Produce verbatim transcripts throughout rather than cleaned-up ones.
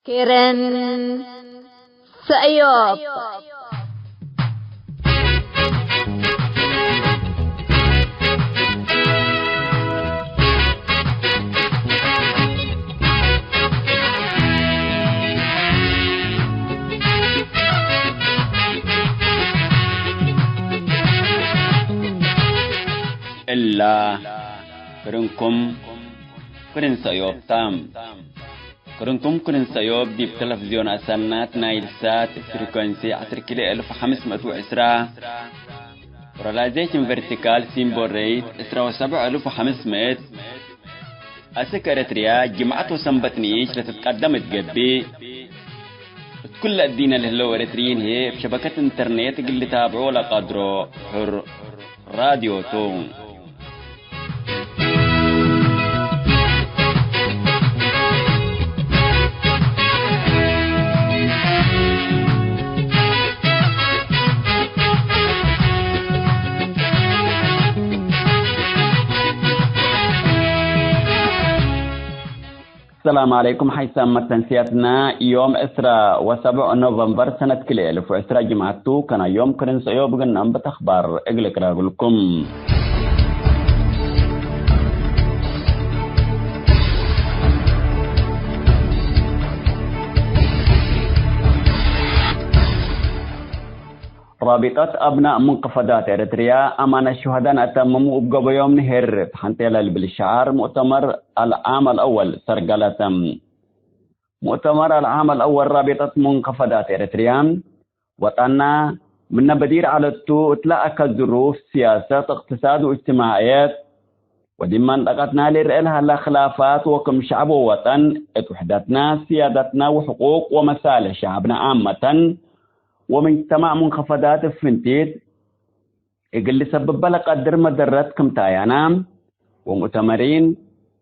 ክርን ሰእዮብ። እላ ክርንኩም ክርን ሰእዮብ ተ። ክርንኩም ክርን ሰእዮብ ዲብ ተለፍዝዮን አሰናት ናይል ሳት ፍሪኮንሲ ዐስር ኪሎ እልፍ ወሐምስ ምእት ወዕስራ፣ ፖላራይዜሽን ቨርቲካል ሲምቦል ሬት ዕስራ ወሰብዕ እልፍ ወሐምስ ምእት፣ አስክ ኤረትርያ ጅምዐት ወሰንበት ንኢሽ ለትትቀደም እት ገብእ፣ እት ኩለ እዲነ ለህለው ኤረትርዪን ህዬ እብ ሸበከት ኢንተርኔት እግል ልታብዖ ለቀድሮ ሕር ራድዮ ቱ። ሰላም ዐለይኩም። ሐይሳም መተንስያትና፣ ዮም ዕስራ ወሰብዕ ኖቨምበር ሰነት ክልኤ እልፍ ወዕስራ ጅምዐት ቱ። ከናዮም ክርን ሰእዮብ እግል ነአንብት አኽባር እግል እቅረብልኩም። ራቢጠት አብናእ ሙንቀፈዳት ኤረትርያ አማነት ሹሀዳን አተምሙ እብ ገበዮም ንሄር ተሐንቴ ለልብል ሸዓር ሙእተመር አልዓም አልአወል ሰርገለተ። ሙእተመር አልዓም አልአወል ራቢጠት ሙንቀፈዳት ኤረትርያ፣ ወጠንና ምነ በዲር ዐለቱ እትለ አከ ዝሩፍ፣ ሲያሰት፣ እቅትሳድ ወእጅትማዕየት፣ ወዲብ መንጠቀትና ልርኤ ለሀለ ክላፋት ወክም ሸዕብ ወወጠን እት ውሕደትና፣ ስያደትና ወሕቁቅ ወመሳልሕ ሸዕብና አመተን ወምጅተማዕ ሙንከፈዳት እብ ፍንቲት እግል ልሰብበ ለቀድር መደረት ክም ታያና፣ ወሙእተመሪን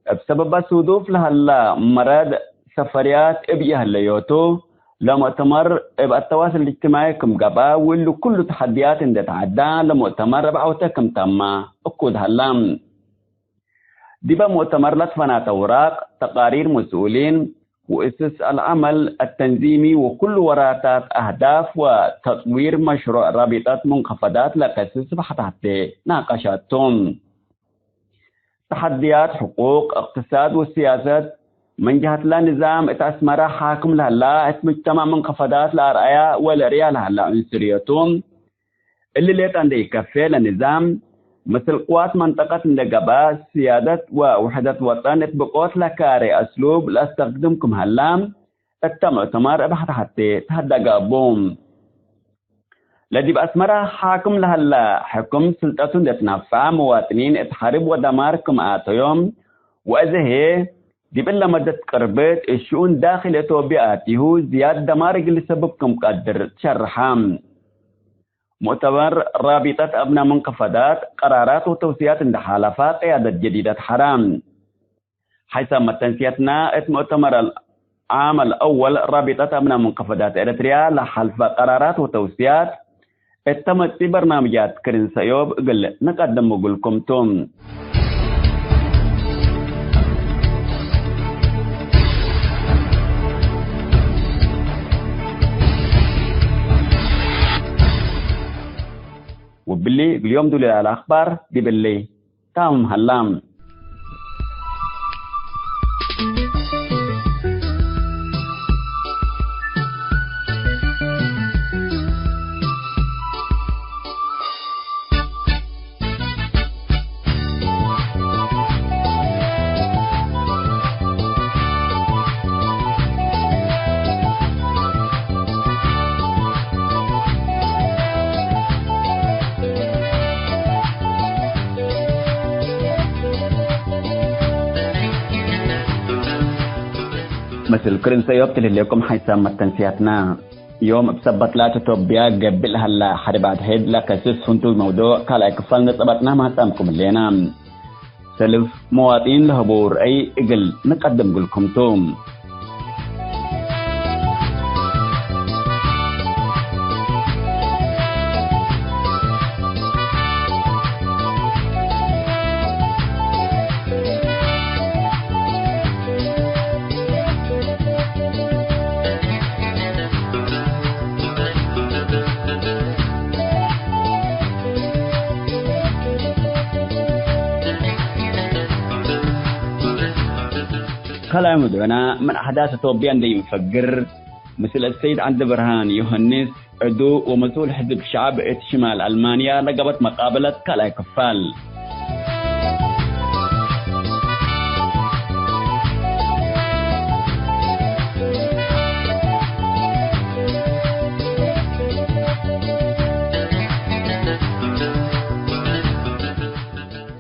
እብ ሰበበ ሱዱፍ ለሀላ መረድ ሰፈርያት እብ ኢሀለዮቱ፣ ለሙእተመር እብ አተዋሰል እጅትማዒ ክም ገብአ፣ ወእሉ ኩሉ ተሐድያት እንዴ ተዐዳ፣ ለሙእተመር እብ ዐውተ ክም ተመ እኩድ ሀላ። ዲበ ሙእተመር ለትፈናተ ውራቅ፣ ተቃሪር መስኡሊን፣ ወእስስ አልዐመል አተንዚሚ ወኩሉ ወራታት አህዳፍ ወተጥዊር መሽሩዕ ራቢጠት ሙንከፈዳት ለከስስ በሐት ሐቴ ናቀሸት ቱ። ተሐድያት ሕቁቅ፣ እቅትሳድ ወስያሰት፣ ምን ጀሀትለ ንዛም እት አስመረ ሓክም ለሀላ እት ሙጅተማዕ ሙንከፈዳት ለአርአያ ወለርእያ ለሀላ ዑንስርየቱ፣ እሊ ሌጠ እንዴ ኢከፌ ለንዛም፣ ምስል ቅዋት መንጠቀት እንዴ ገብአ፣ ስያደት ወውሕደት ወጠን እት ብቆት ለካሬ አስሉብ ለአስተክድም ክም ሀላ፣ እተ ሙእተመር እብ ሐቴ ተሀደገ እቡ። ለዲብ አስመረ ሓክም ለሀለ ሕክም ስልጠቱ እንዴ ትነፈዐ፣ መዋጥኒን እት ሐርብ ወደማር ክም አተዮም፣ ወአዜ ህዬ ዲብ እለ መደት ቅርብት እት ሽኡን ዳክል ኢትዮጵያ አቲሁ ዝያድ ደማር እግል ልሰብብ ክም ቀድር ትሸርሐ። ሙእተመር ራቢጠት አብና ሙንከፈዳት ቀራራት ወተውስያት እንዴ ሓለፈ ቅያደት ጀዲደት ሐራ። ሐይሳም መተንስየትና እት ሙእተመር አልዓም አልአወል ራቢጠት አብና ሙንከፈዳት ኤረትርያ ለሐልፈ ቀራራት ወተውስያት እተ መጽኢ በርናምጃት ክርን ሰእዮብ እግል ንቀድም እግልኩም ቱ። ወብሊ እግል ዮም ዱለ ለዐለ አኽባር ዲብሊ። ታምም ሀላም። ምስል ክርን ሰእዮብ ትልህሌኩም ሐይሳም መተንስያትና። ዮም እብ ሰበት ላት ኢትዮጵያ ገብእ ለሀላ ሐርብ አድሕድ ለከስስ ፍንቱይ መውዱዕ ካልኣይ ክፋል ነጸበጥና ማጸምኩም ህሌና። ሰልፍ መዋጢን ለሀበው ርአይ እግል ንቀድም እግልኩም ቱ። ካልኣይ መውዱዕና ምን አሕዳስ አቶብያ እንዴ ኢንፈግር፣ ምስል አሰይድ ዐንደብርሃን ዮሐንስ፣ ዕዱ ወመስኡል ሕዝብ ሸዕብ እት ሽማል አልማንያ ለገብአት መቃብለት ካልኣይ ክፋል።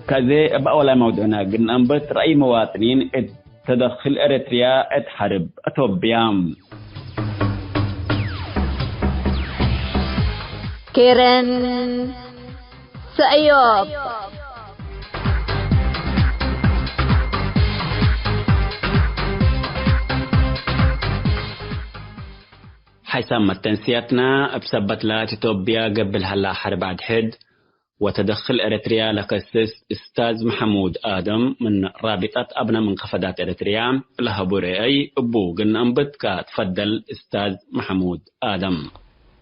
ከዜ እብ አወላይ መውዱዕና እግል ነአንብት ረአይ መዋጥኒን እት ተደክል ኤረትርያ እት ሐርብ አቶብያ። ኬረን ሰእዮብ። ሓይሳም መተንስያትና እብ ሰበት ላት ኢትዮጵያ ገብእ ለሀላ ሐርብ አድሕድ ወተደክል ኤረትርያ ለከስስ እስታዝ መሐሙድ አደም ምን ራቢጠት አብነ ምንከፈዳት ኤረትርያ ለሀቡ ርአይ እቡ እግል ነአንብት ከትፈደል እስታዝ መሐሙድ አደም።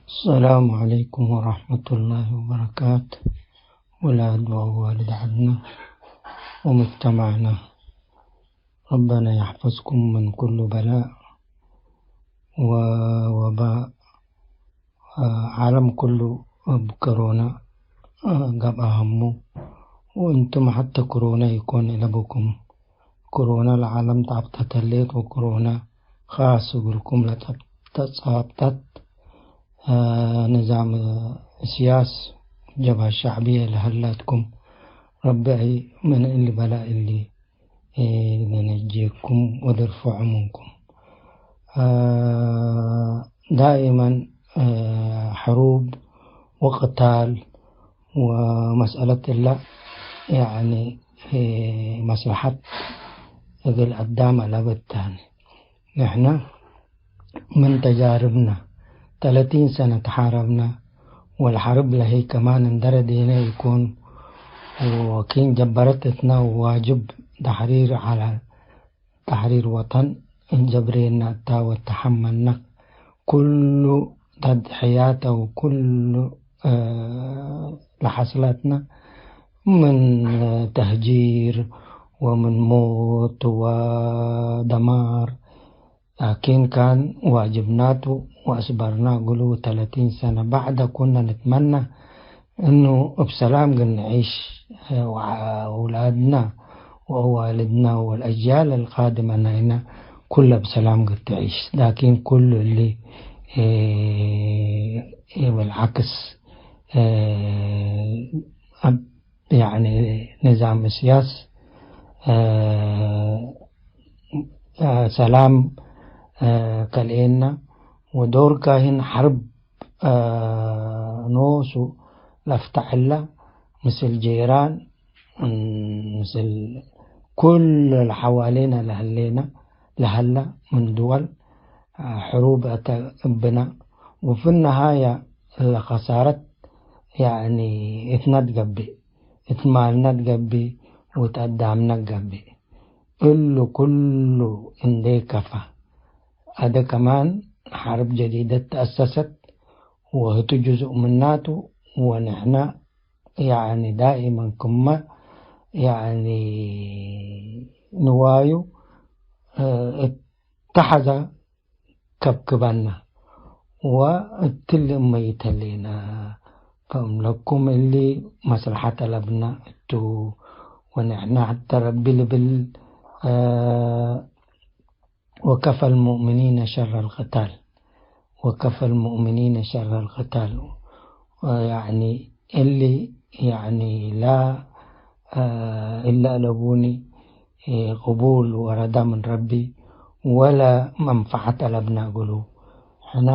السلام عليكم ورحمة الله وبركاته. ولاد وأوالد عدنا ومجتمعنا. ربنا يحفظكم من كل بلاء ووباء. ዓለም ኩሉ እብ ኮሮና ገብአ ሀሙ፣ ወእንቱም ሐተ ኮሮና ኢኮን ኢለቡኩም። ኮሮና ለዓለም ጣብጠት ህሌት፣ ወኮሮና ኻስ እግልኩም ለተጻብጠት ንዛም እስያስ ጀብሀት ሸዕብየ ለሀላትኩም። ረቢ ምን እሊ በላእ እሊ ለነጄኩም ወደርፈዑ ምንኩም። ዳኢመን ሕሩብ ወቅታል ወመስአለት እላ፣ ያኒ፣ መስለሐት እግል አዳም አለበታን። ንሕነ ምን ተጃርብነ፣ ተለቲን ሰነ ተሓረብነ፣ ወለሐርብ ለህይ ከማን እንደ ረዴነ ኢኮን፣ ወኪን ጀበረት እትነ ዋጅብ ተሕሪር ዐለ፣ ተሕሪር ወጠን እንጀብሬነ እተ ወተሐመልነ ኩሉ ተድሕያት አው ኩሉ ለሐስለትነ ምን ተህጂር ወምን ሞት ወደማር ላኪን ካን ዋጅብናቱ ወአስበርና እግሉ። ተለቲን ሰነ በዕደ ኩነ ንትመነ እኑ እብ ሰላም እግል ንዒሽ ወአውላድና ወአዋልድና ወለአጅያል አልቃድመ ናይነ ኩለ እብ ሰላም እግል ትዒሽ። ላኪን ኩሉ እሊ ወልዓክስ፣ ያኒ ንዛም እስያስ ሰላም ከልኤነ ወዶር ካህን ሐርብ ኖሱ ለፍተሐለ ምስል ጄራን ምስል ኩል ለሐዋሌነ ለህሌነ ለሀለ ምን ድወል ሕሩብ አተ እብነ ወፍነሃየ ለኸሳረት ያኒ እትነ ትገብእ፣ እት ማልነ ትገብእ ወእት አዳምነ ትገብእ። እሉ ኩሉ እንዴ ከፈ፣ አደ ከማን ሐርብ ጀዲደት ተአሰሰት ወህቱ ጅዙእ ምናቱ ወንሕነ ያኒ ዳኢመን ክመ ያኒ ንዋዩ እት ተሐዘ ከብክበነ ወእትሊ እመይት ህሌነ። ፈእምለኩም እሊ መስለሐት አለብነ እቱ ወንሕነ ሐተ ረቢ ልብል ወከፈ ልሙእሚኒነ ሸረ ልቅታል። ወከፈ ልሙእሚኒነ ሸረ ልቅታል። ያኒ እሊ ያኒ ላ እለ አለቡኒ ቅቡል ወረዳ ምን ረቢ ወለ መንፈዐት አለብነ እግሉ። ሕነ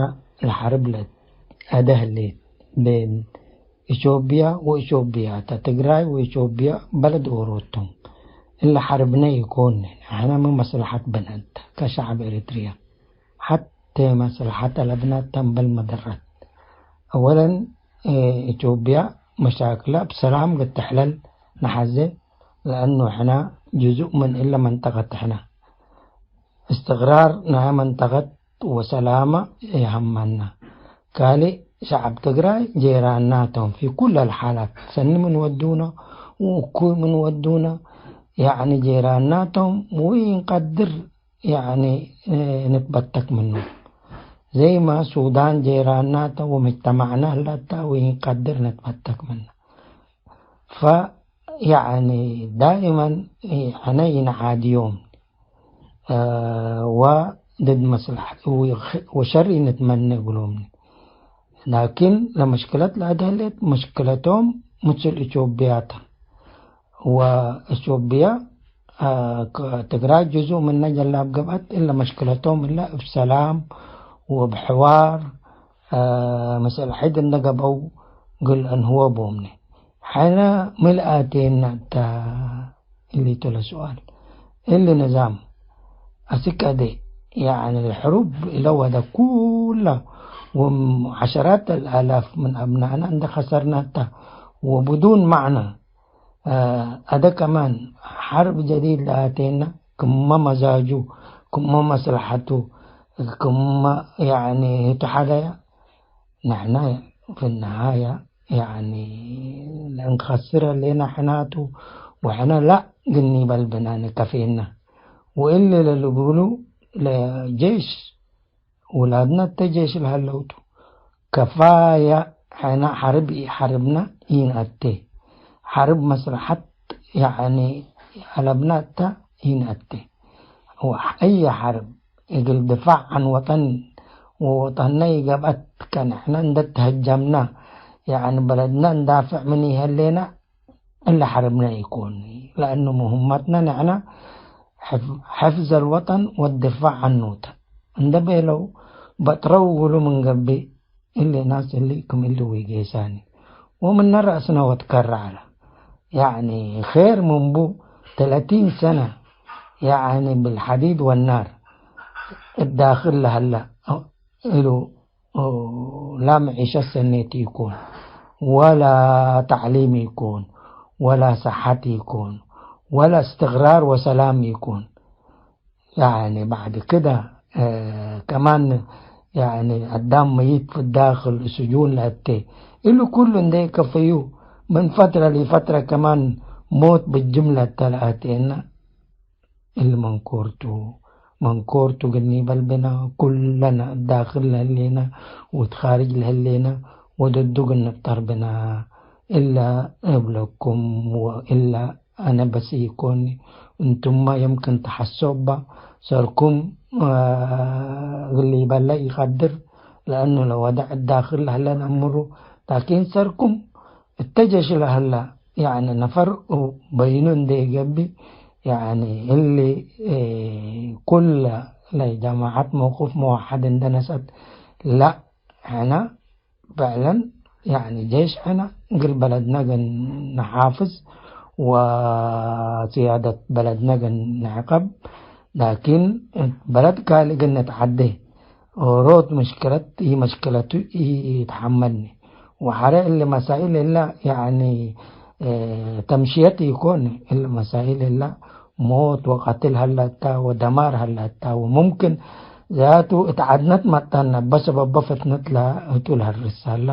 ለሐርብ ለአደ ህሌት ቤን ኢትዮጵያ ወኢትዮጵያ ተ፣ ትግራይ ወኢትዮጵያ በለድ ኦሮት ቶም። እለ ሐርብነ ኢኮን፣ አሕነ ምን መስለሐት ብነ እተ ከሸዕብ ኤሪትርያ፣ ሐቴ መስለሐት አለብነ እተ እምበል መደረት። አወለን፣ እ፣ ኢትዮጵያ መሻክለ እብ ሰላም ልትሕለል ነሐዜ፣ ለአኑ ሕነ ጅዙእ ምን እለ መንጠቀት ሕነ። እስትቅራር ናይ መንጠቀት ወሰላመ የሀመነ። ካልእ ሸዐብ ትግራይ ጄራናቶም ፊ ኩል አልሓላት ሰኒ ምን ወዱነ ወእኩይ ምን ወዱነ፣ ያዕኒ ጄራናቶም ወኢንቀድር ያኒ፣ እ፣ ንትበተክ ምኑ። ዘይማ ሱዳን ጄራናተ ወመጅተማዕና ህላታ ወኢንቀድር ንትበተክ ምነ። ፈ-፣ ያኒ ዳኢመን፣ እ፣ ሕነ ኢነዓድዮም፣ እ፣ ወድድ መስለሐት ወ-፣ ወሸር ኢንትመነ እግሎም። ላኪን ለመሽክለት ለአደህሌት መሽክለቶም ምስል ኢትዮጵያ ተ። ወኢትዮጵያ፣ አ፣ ከ-፣ ትግራይ ጅዙእ ምነ ጀላብ ገብአት፣ እለ መሽክለቶም እለ እብ ሰላም ወእብ ሕዋር፣ አ፣ መሰልሐት እንደ ገብአው እግል አንህወ ቦምነ። ሕነ ሚ ለአቴና እተ? እሊቱ ለሱኣል። እሊ ንዛም አስክ አዜ፣ ያኒ፣ ለሕሩብ ለወደ ኩለ ወም ዐሸራት አልአላፍ ምን አብናእና እንደ ከሰርና እተ፣ ወብዱን መዕነ፣ አ፣ አደ ከማን ሐርብ ጀዲድ ለአቴና፣ ክመ መዛጁ፣ ክመ መስለሐቱ፣ ክመ፣ ያኒ፣ ህቱ ሐለያ፣ ንሕና ፊ ነሃያ፣ ያኒ፣ ለእንከስር ህሌና ሕናቱ፣ ወሕነ ላ ግኒ በልብና ንከፌና። ወእሊ ለልቡሉ ለጄሽ፣ ውላድና እተ ጄሽ ለሀለውቱ፣ ከፋያ ሕነ ሐርብ ኢሐርብና ኢነአቴ። ሐርብ መስለሐት፣ ያኒ፣ አለብና እተ ኢነአቴ። ወአየ ሐርብ እግል ድፋዕ ዐን ወጠን ወወጠንነ ኢገብአት፣ ከንሕነ እንደ ተሀጀምነ፣ ያኒ በለድነ እንዳፍዕ ምን ኢሀሌነ፣ እለ ሐርብነ ኢኮን። ለአኑ ሙህመትነ ንሕነ ሕፍ-፣ ሕፍዝ አልወጠን ወድፋዕ ዐኑ ተ። እንደ ቤለው በጥረው እግሉ ምን ገብእ፣ እሊ ናስ እሊ ክም እሊ ወጌሳኒ ወምነ ረአስነ ወትከረ ዐለ። ያዕኒ ኼር ምንቡ ተለቲን ሰነ፣ ያዕኒ ብልሐዲድ ወናር እት ዳክል ለሀለ እሉ፣ ላ መዒሸት ሰኔት ኢኮን፣ ወላ ተዕሊም ኢኮን፣ ወላ ሰሐት ኢኮን፣ ወላ እስትቅራር ወሰላም ኢኮን። ያኒ ባዕድ ክደ፣ እ፣ ከማን፣ ያኒ አዳም መይት ፊ ዳክል ስጁን ለአቴ። እሊ ኩሉ እንዴ ከፈዩ፣ ምን ፈትረ ሊፈትረ ከማን ሞት ብጅምለት ለአቴነ። እሊ መንኮርቱ፣ መንኮርቱ ግኒ በልብና፣ ኩለና ዳክል ለህሌና ወትካርጅ ለህሌና ወደዱ ግንብጠር ብና። እለ እብለኩም ወእለ አነ በስ ኢኮኒ፣ እንቱመ የምክን ተሐሶ እበ ሰርኩም፣ አ፣ እግል ኢበለ ኢቀድር፣ ለእኑ ለወደዕ እት ዳክል ለህለ ነአምሩ፣ ላኪን ሰርኩም እተ ጀሽ ለህለ፣ ያዕኒ ነፈር በይኑ እንዴ ኢገብእ፣ ያዕኒ እሊ፣ እ፣ ኩለ ለጀማዐት መውቅፍ መዋሐድ እንደ ነስአት፣ ላ፣ ሕነ፣ ፍዕለን፣ ያዕኒ ጄሽ ሕነ እግል በለድነ እግል ነሓፍዝ ወስያደት በለድነ እግል ንዕቀብ፣ ላኪን እት በለድ ካልእ እግል ንትዐዴ ኦሮት ምሽክለት ኢመሽክለቱ ኢትሐመልኒ። ወሐረ እሊ መሳኢል እለ፣ ያዕኒ፣ እ፣ ተምሽየት ኢኮን፣ እሊ መሳኢል እለ ሞት ወቀትል ሀላታ ወደማር ሀላታ ወሙምክን ዛቱ እት ዐድነት መጠነ በሰበበ ፍትነት ለህቱ ለሀርስ ሀላ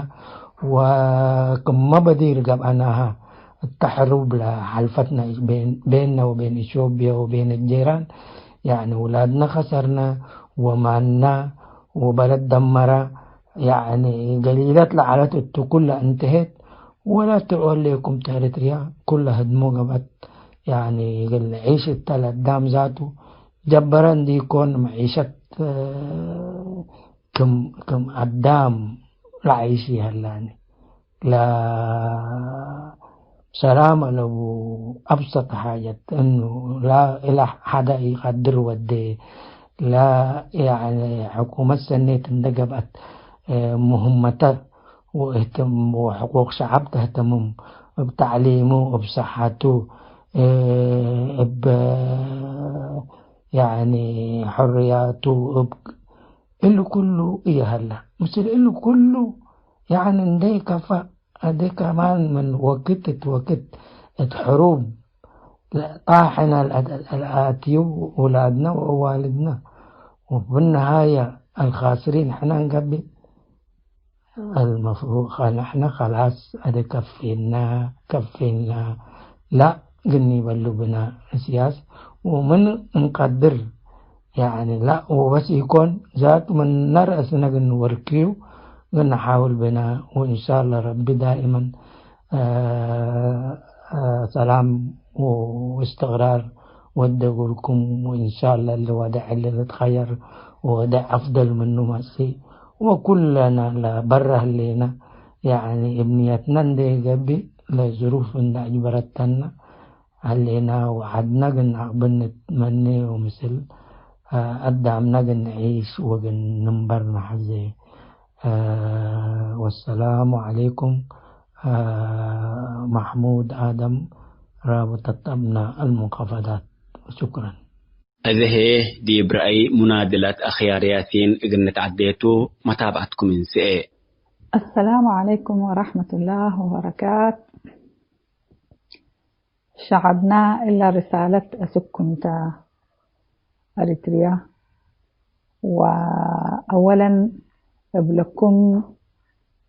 ወክመ በዲር ገብአናሀ እተ ሕሩብ ለሐልፈትነ ቤን-፣ ቤንነ ወቤን ኢትዮጵያ ወቤን ጄራን ያዕኒ ውላድነ ከሰርነ ወማንነ ወበለድ ደመረ ያዕኒ ገሊለት ለዐለት እቱ ኩለ እንተሄት ወላ ትኦሌኩም ተ ኤሪትርያ ኩለ ህድሞ ገብአት። ያዕኒ እግል ዒሽ እተ ለአዳም ዛቱ ጀበረ እንዲኮን መዒሸት፣ እ፣ ክም፣ ክም አዳም ለዐይሽ ይሀላኒ። ለ-፣ ሰላም አለቡ አብሰጥ ሓጀት እኑ ላ እላ ሐደ ኢቀድር ወዴ ላ፣ ያዕኒ ሕኩመት ሰኔት እንደ ገብአት፣ እ፣ ሙህመተ ወእህትም-፣ ወሕቁቅ ሸዐብ ተህተምም፣ እብ ተዕሊሙ፣ እብ ሰሐቱ፣ እ፣ እብ፣ ያዕኒ፣ ሕርያቱ፣ እብ፣ እሊ ኩሉ እየሀለ። ምስል እሊ ኩሉ፣ ያዕኒ፣ እንዴ ከፈ፣ አዜ ከማን ምን ወክት እት ወክት እት ሕሩብ፣ ለጣሕነ ለአት-፣ ለአትዩ ውላድነ ወአዋልድነ፣ ወብነሃየ አልኻስሪን ሕነ እንገብእ። አልመፍሩቅ ከነሕነ ከላስ አደ ከፊና፣ ከፊና ላ ግኒ በሉ ብና እስያስ ወምን እንቀድር ያኒ ላ ወበስ ኢኮን ዛቱ ምን ነርእስነ ግን ወርክዩ ግን ንሓውል ብነ። ወእንሻላ ረቢ ዳኢመን አ፣ አ፣ ሰላም ወእስትቅራር ወደጉልኩም። ወእንሻላ እሊ ወደዕ እሊ ልትኸየር ወደዕ አፍደል ምኑ መጽእ ወኩለነ ለበረ ህሌነ። ያኒ እብ ንየትነ እንዴ ገብእ ለዝሩፍ እንዴ አጅበረተነ ሀሌነ ወዐድነ ግን አቅብል ንትመኔ ወምስል አዳምነ ግን ንዒሽ ወግን ንንበር ነሐዜ። ወሰላሙ ዐለይኩም። ማሕሙድ አደም፣ ራብጠት አብናእ አልሙንከፈዳት። ሹክረን። እዜ ህዬ ዲብ ረአይ ሙናድለት አኽያር ያሲን እግል ንትዐዴ ቱ፣ መታብዐትኩም እንስኤ። አሰላሙ ዐለይኩም ወረሕመቱላህ ወበረካት። ሸዐብና እለ ርሳለት አስክኩም ተ ኤሪትርያ። ወአወለን እብለኩም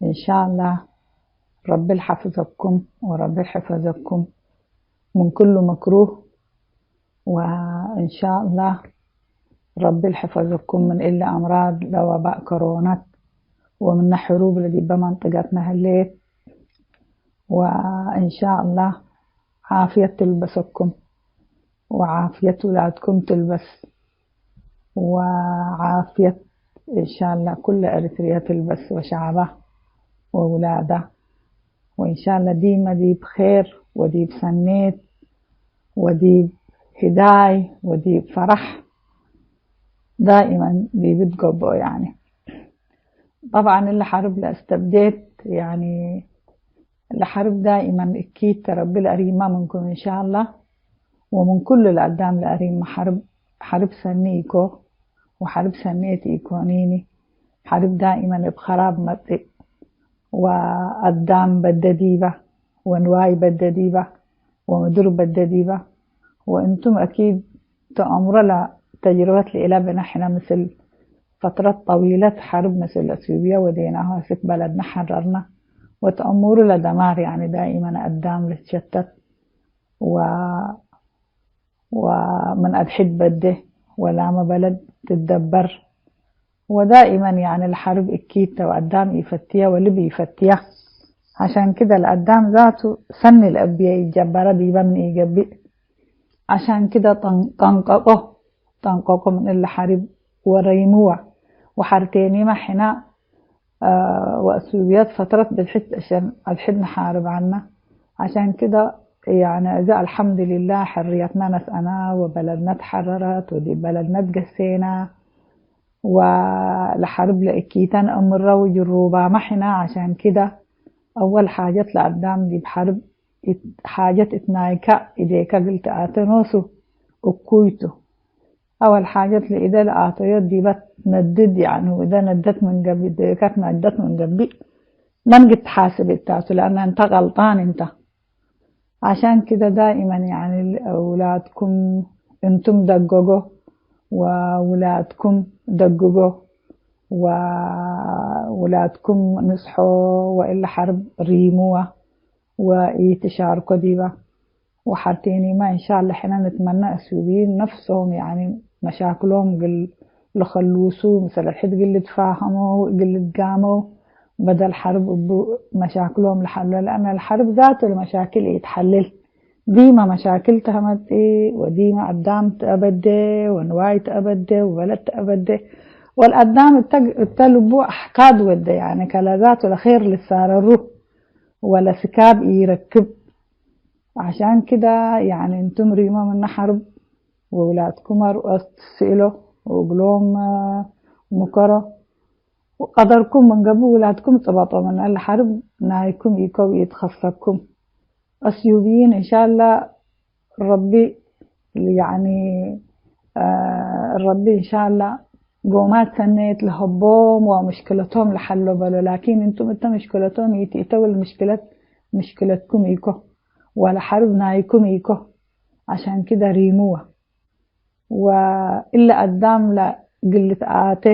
እንሻላህ ረቢ ልሐፍዘኩም ወረቢ ልሕፈዘኩም ምን ክሉ መክሩህ። ወእንሻላህ ረቢ ልሕፈዘኩም ምን እሊ አምራድ ለወባእ ከሮናት ወምነ ሕሩብ ለዲበ መንጥቀትነ ህሌት። ወእንሻላህ ዓፍየት ትልበሰኩም ወዓፍየት ውላድኩም ትልበስ ወዓፍየት እንሻላህ ኩለ ኤሪትርየ ትልበስ ወሸዐባ ወውላዳ። ወእንሻላህ ዲመ ዲብ ኼር ወዲብ ሰኔት ወዲብ ህዳይ ወዲብ ፈረሕ ዳኢመን ዲብ ትገብኦ ያኒ። ጠብዐን እለ ሐርብ ለአስተብዴት፣ ያኒ፣ ለሐርብ ዳኢመን እኪት ተ ረቢ ለአሪማ ምንኩም እንሻላህ። ወምን ኩሉ ለአዳም ለአሪማ ሐርብ፣ ሐርብ ሰኒ ኢኮ ወሐርብ ሰኔት ኢኮኒኒ። ሐርብ ዳኢመን እብ ኸራብ መጽእ ወአዳም በደ ዲበ ወንዋይ በደ ዲበ ወምድር በደ ዲበ። ወእንቱም አኪድ ተአምሮ ለተጅርበት ለኢለ ብነ ሕነ ምስል ፈትረት ጠዊለት ሐርብ ምስል አስዩብየ ወዴናሁ አስክ በለድነ ሐረርነ። ወተአምሩ ለደማር ያኒ ዳኢመን አዳም ልትሸተት ወ-፣ ወምን አድሕድ በዴ ወላመ በለድ ትደበር። ወዳኢመን ያኒ ለሐርብ እኪት ተ ወአዳም ኢፈትየ ወልብ ኢፈትየ። ዐሻን ክደ ለአዳም ዛቱ ሰኒ ለአብየ ኢጀበረ ዲበ ምን ኢገብእ። ዐሻን ክደ ጠን-፣ ጠንቀቆ፣ ጠንቀቆ ምን እለ ሐርብ ወረይምወ። ወሐርቴኒመ ሕነ፣ አ፣ ወአስዩብየት ፈትረት ብዝሕት አሸን አድሕድ ነሓርብ ዐልነ። ዐሻን ክደ ያኒ እዘ አልሐምድሊላህ ሕርየትነ ነስአነ ወበለድነ ተሐረረት ወዲብ በለድነ ትገሴነ። ወለሐርብ ለእኪተን እምረ ወጅሩባመ ሕነ። ዐሻን ክደ አወል ሓጀት ለአዳም ዲብ ሐርብ እት-፣ ሓጀት እት ናይከ እዴከ እግል ተአቴ ኖሱ እኩይ ቱ። አወል ሓጀት ለእደ ለአተዮ ዲበ ነድድ፣ ያኒ እደ ነደት ምን ገብእ፣ እዴከ ትነደት ምን ገብእ፣ መን ግድ ተሓስብ እታቱ፣ ለአነ እንተ ቀልጣን እንተ። ዐሻን ክደ ዳኢመን፣ ያኒ፣ ለአውላድኩም እንቱም ደገጎ፣ ወውላድኩም ደግጎ፣ ወውላድኩም ንስሖ፣ ወእለ ሐርብ ሪምወ ወኢትሻርኮ ዲበ። ወሐርቴኒመ እንሻለ ሕነ ንትመነ አስዩብይን ነፍሶም፣ ያኒ፣ መሻክሎም እግል ልከሉሱ፣ ምስል ሕድ እግል ልትፋሀመው፣ እግል ልትጋመው፣ በደል ሐርብ እቡ መሻክሎም ለሐሎ። ለአነ ለሐርብ ዛቱ ለመሻክል ኢትሐልል። ዲመ መሻክል ተመጽእ፣ ወዲመ አዳም ተአበዴ፣ ወንዋይ ተአበዴ፣ ወበለድ ተአበዴ። ወለአዳም እተ፣ እተ ልቡ አሕካድ ወደ፣ ያኒ፣ ከለዛቱ ለኼር ልሳረሩ ወለስካብ ኢረክብ። ዐሻን ክደ፣ ያኒ፣ እንቱም ሪሞ ምነ ሐርብ ወውላድኩም አርኦት ስእሎ ወእግሎም ምከሮ። ወቀደርኩም ምን ገብእ ውላድኩም ጽበጦ፣ ምን እለ ሐርብ ናይኩም ኢኮ ወኢትከሰኩም። አስዩብይን እንሻላ ረቢ፣ ያኒ፣ አ፣ ረቢ እንሻላ ጎማት ሰኔት ለሀቦም ወምሽክለቶም ለሐሎ በሎ። ላኪን እንቱም እተ ምሽክለቶም ኢትእተ ወልምሽክለት ምሽክለትኩም ኢኮ፣ ወለ ሐርብ ናይኩም ኢኮ። ዐሻን ክደ ሪምወ። ወእለ አዳም ለእግል ልትአቴ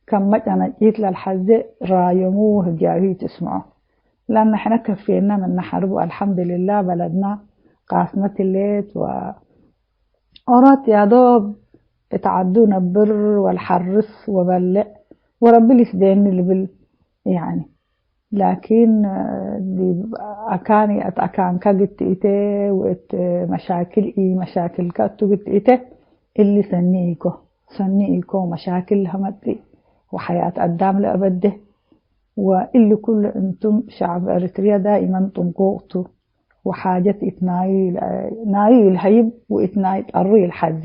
ከም መጨነጪት ለልሐዜ ራየሙ ወህግያሁ ኢትስምዖ። ለአነ ሕነ ከፌነ ምነ ሐርቡ አልሐምድልላህ በለድና ቃስነት ህሌት ወኦሮት ያዶብ እት ዐዱ ነብር ወለሐርስ ወበልዕ ወረቢ ሊስዴኒ ልብል፣ ያኒ፣ ላኪን፣ እ፣ ዲብ አካን፣ አት አካንከ ግትኢተ ወእት መሻክል ኢ መሻክልከ እቱ ግትኢተ፣ እሊ ሰኒ ኢኮ፣ ሰኒ ኢኮ፣ መሻክል ለሀመጽእ ወሐያት አዳም ለአበዴ። ወእሊ ኩሉ እንቱም ሸዕብ ኤሪትርያ ዳኢመን ጥንቁቅ ቱ፣ ወሓጀት እት ናዩ፣ ናዩ ኢልሀይብ ወእት ናይ ጠሩ ኢልሐዜ።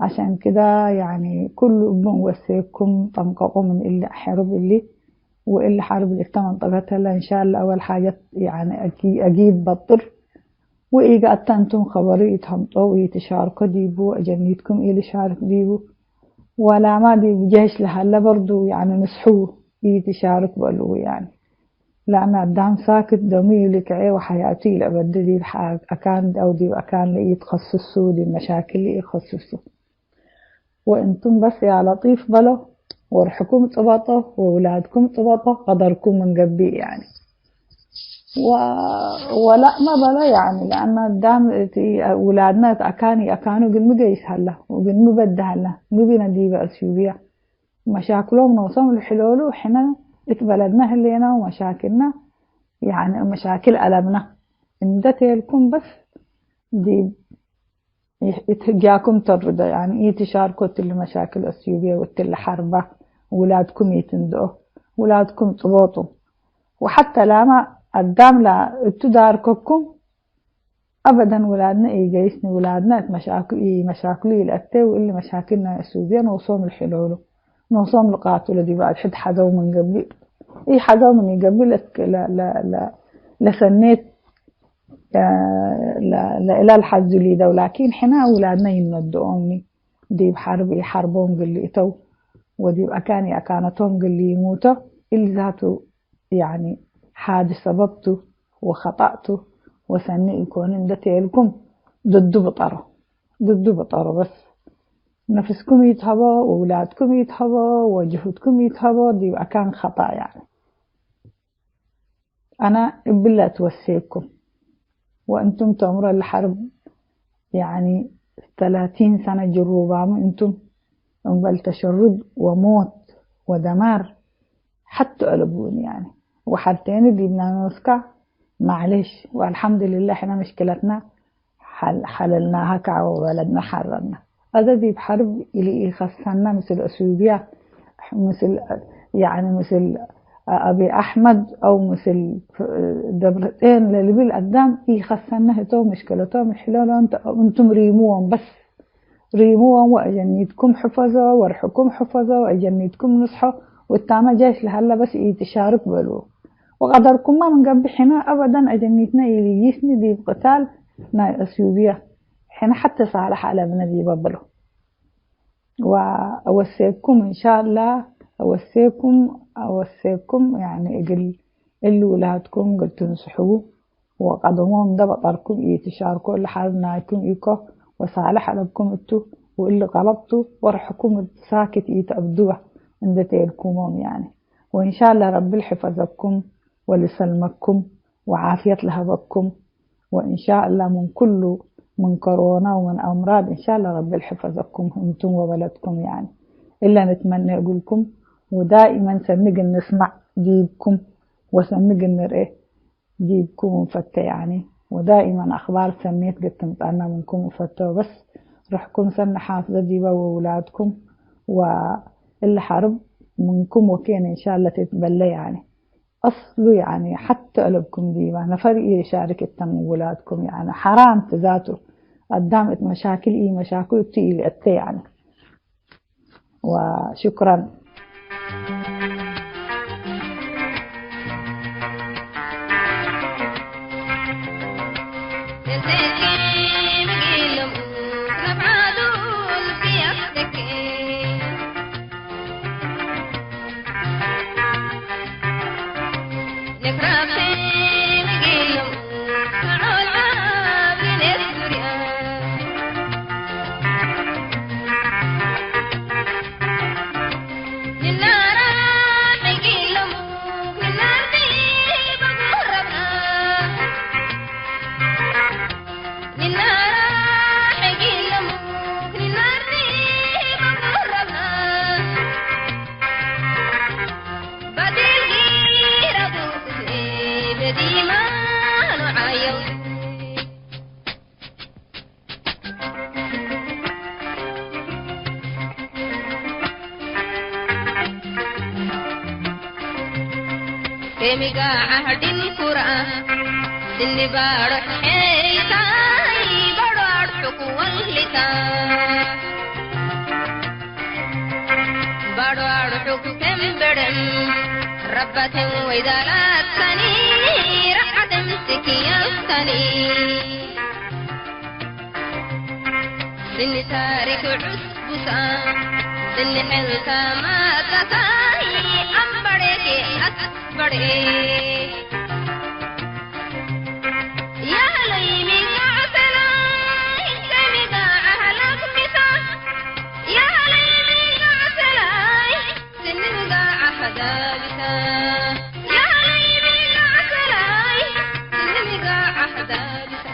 ዐሸን ክደ፣ ያኒ፣ ኩሉ እቡ እንወሴኩም ጠንቀቁ ምን እሊ ሕርብ እሊ፣ ወእሊ ሐርብ ልእተ መንጠቀት ህለ፣ እንሻላ አወል ሓጀት፣ ያኒ፣ አኪ-፣ አጊድ በጥር፣ ወኢገአተ እንቱም ኸበሩ ኢትሀምጦ ወኢትሻርኮ ዲቡ፣ አጀኒትኩም ኢልሻርክ ዲቡ፣ ወላማ ዲብ ጄሽ ለሀለ በርዱ፣ ያኒ፣ ንስሑ ኢትሻርክ በልዉ፣ ያኒ። ለአነ አዳም ሳክት ደሙ ኢልክዔ ወሐያቱ ኢለአበዴ ዲብ ሐ-፣ አካን አው ዲብ አካን ለኢትከስሱ፣ ዲብ መሻክል ለኢትከስሱ። ወእንቱም በስ ያ ለጢፍ በሎ፣ ወርሕኩም ጽበጦ፣ ወውላድኩም ጽበጦ፣ ቀደርኩም ምን ገብእ ያኒ። ወ-፣ ወላእመ በሎ ያኒ፣ ለአነ አዳም እቲ ውላድነ እት አካን ይአካኑ እግል ሚ ገይስ ሀለ፣ ወእግል ሚ በደ ሀለ፣ ሚ ብነ ዲበ አስዩብያ። መሻክሎም ኖሶም ልሕሎሉ፣ ሕነ እት በለድነ ህሌነ ወመሻክልነ፣ ያኒ መሻክል አለብነ። እንደ ቴልኩም በስ ዲብ እት ህግያኩም ተርዶ፣ ያኒ ኢትሻርኮ እትሊ መሻክል አስዩብየ ወእትሊ ሐርባ ውላድኩም ኢትንድኦ፣ ውላድኩም ጽቦጡ። ወሐተ ላማ አዳም ለእቱ ዳርከኩም፣ አበደን ውላድነ ኢገይስኒ፣ ውላድነ እት መሻክ-፣ ኢመሻክሉ ኢልአቴ፣ ወእሊ መሻክል ናይ አስዩብየ ኖሶም ልሕሎሉ፣ ኖሶም ልቃትሎ፣ ዲብ አድሕድ ሐዘው ምን ገብእ፣ ኢሐዘው ምን ኢገብእ ለትክ-፣ ለ-፣ ለ-፣ ለ-፣ ለሰኔት፣ ለ-፣ ለ-፣ ለእለ ልሐዙ ሊደው፣ ላኪን ሕነ ውላድነ ኢነድኦምኒ፣ ዲብ ሐርብ ኢሐርቦም እግል ልእተው፣ ወዲብ አካን ኢአካነቶም እግል ኢሙቶ፣ እሊ ዛቱ ያኒ፣ ሓዲ ሰበብ ቱ ወኸጣእ ቱ ወሰኒ ኢኮን እንዴ ቴልኩም፣ ድዱ ብጠሮ፣ ድዱ ብጠሮ። በስ ነፍስኩም ኢትሀቦ ወውላድኩም ኢትሀቦ ወጅሁድኩም ኢትሀቦ ዲብ አካን ኸጣእ፣ ያኒ። አነ እብለ እትወሴኩም፣ ወእንቱም ተእምሮ ለሐርብ፣ ያኒ፣ ተላቲን ሰነ ጅሩባሙ እንቱም፣ እምበል ተሸሩድ ወሞት ወደማር ሐቱ አለቡኒ፣ ያኒ። ወሐቴኒ ዲብና ኖስካ፣ ማዕሌሽ፣ ወአልሐምዱሊላህ፣ ሕነ ምሽክለትና ሐል-፣ ሐለልናሃ ከዐ ወበለድና ሐረርና። አዜ ዲብ ሐርብ እሊ ኢከሰነ ምስል አሱብያ፣ ምስል፣ ያኒ ምስል አቢ አሕመድ አው ምስል ደብረጼን ለልብል አዳም ኢከሰነ ህቶም ምሽክለቶም ሕለሎም እንቱም ሪሙዎም በስ። ሪሙዎም ወአጀኒትኩም ሕፈዞ፣ ወርሕኩም ሕፈዞ፣ ወአጀኒትኩም ንስሖ፣ ወታመ ጄሽ ለሀለ በስ ኢትሻርክ በልዎ። ወቀደርኩማ ምን ገብእ ሕነ አበደን አጀኒትነ ኢልይስኒ ዲብ ቅታል ናይ አስዩብየ፣ ሕነ ሐቴ ሳልሕ አለብነ ዲበ ብሎ። ወአወሴኩም እንሻላ፣ አወሴኩም፣ አወሴኩም፣ ያኒ እግል እሊ ውላድኩም እግል ትንስሕዉ፣ ወቀደሞም እንዴ በጠርኩም ኢትሻርኮ፣ እሊ ሐርብ ናይኩም ኢኮ፣ ወሳልሕ አለብኩም እቱ፣ ወእሊ ቀለብ ቱ፣ ወርሕኩም ሳክት ኢተአብድወ እንዴ ቴልኩሞም፣ ያኒ። ወእንሻላ ረቢ ልሕፈዘኩም ወልሰልመኩም ወዓፍየት ለሀበኩም፣ ወእንሻላ ምን ኩሉ፣ ምን ኮሮና ወምን አምራድ እንሻላ ረቢ ልሕፈዘኩም እንቱም ወበለድኩም፣ ያኒ። እለ ንትመኔ እግልኩም፣ ወዳኢመን ሰኒ እግል ንስማዕ ዲብኩም ወሰኒ እግል ንርኤ ዲብኩም እንፈቴ፣ ያኒ፣ ወዳኢመን አክባር ሰኔት እግል ትምጻና ምንኩም እንፈቴ። ወበስ ርሕኩም ሰኒ ሓፍዘ ዲበ ወውላድኩም፣ ወእሊ ሐርብ ምንኩም ወኬን እንሻለ ትትበለ፣ ያኒ፣ አስሉ፣ ያኒ፣ ሐቴ አለብኩም ዲበ ነፈር ኢሻርክ እተ ምን ውላድኩም፣ ያኒ፣ ሐራም ቲ ዛቱ። አዳም እት መሻክል ኢመሻክሉ እቱ ኢልአቴ፣ ያኒ። ወሽኩረን። ኬሚጋ ዐህድን ኩርአ፣ ስኒ ባሮሕ ሔይታይ፣ ባዶ አርሑቅ ወልታ። ባዶ አርሑቅ ክም ብዕም፣ ረባትን ወይዳላትኒ፣ ረዓትን ስክያትኒ። ስኒ ታሪክ ዑስቡሳ፣ ስኒ ሕልታ ማጣታይ፣ አምበሬኬ አክበሬ። ያህለይ ሚጋ ዐሰላይ፣ ከሚጋ አህላክ ሚሳ። ያህለይ ሚጋ ዐሰላይ፣ ስኒ ሚጋ አህዳ ቢሳ። ያህለይ ሚጋ ዐሰላይ፣ ስኒ ሚጋ አህዳ ቢሳ።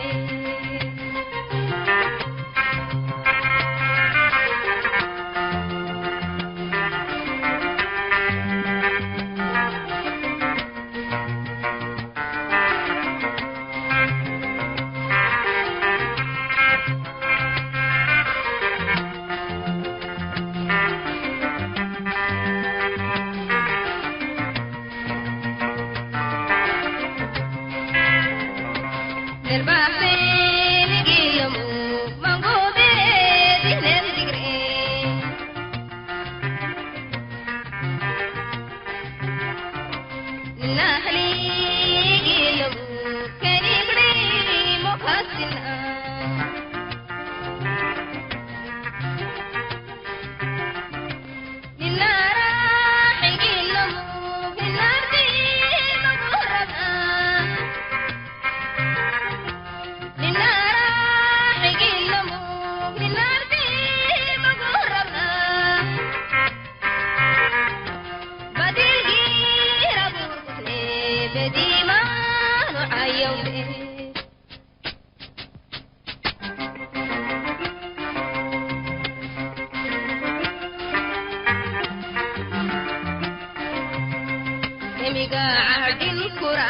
ከሚጋ ዐህድን ኩራ፣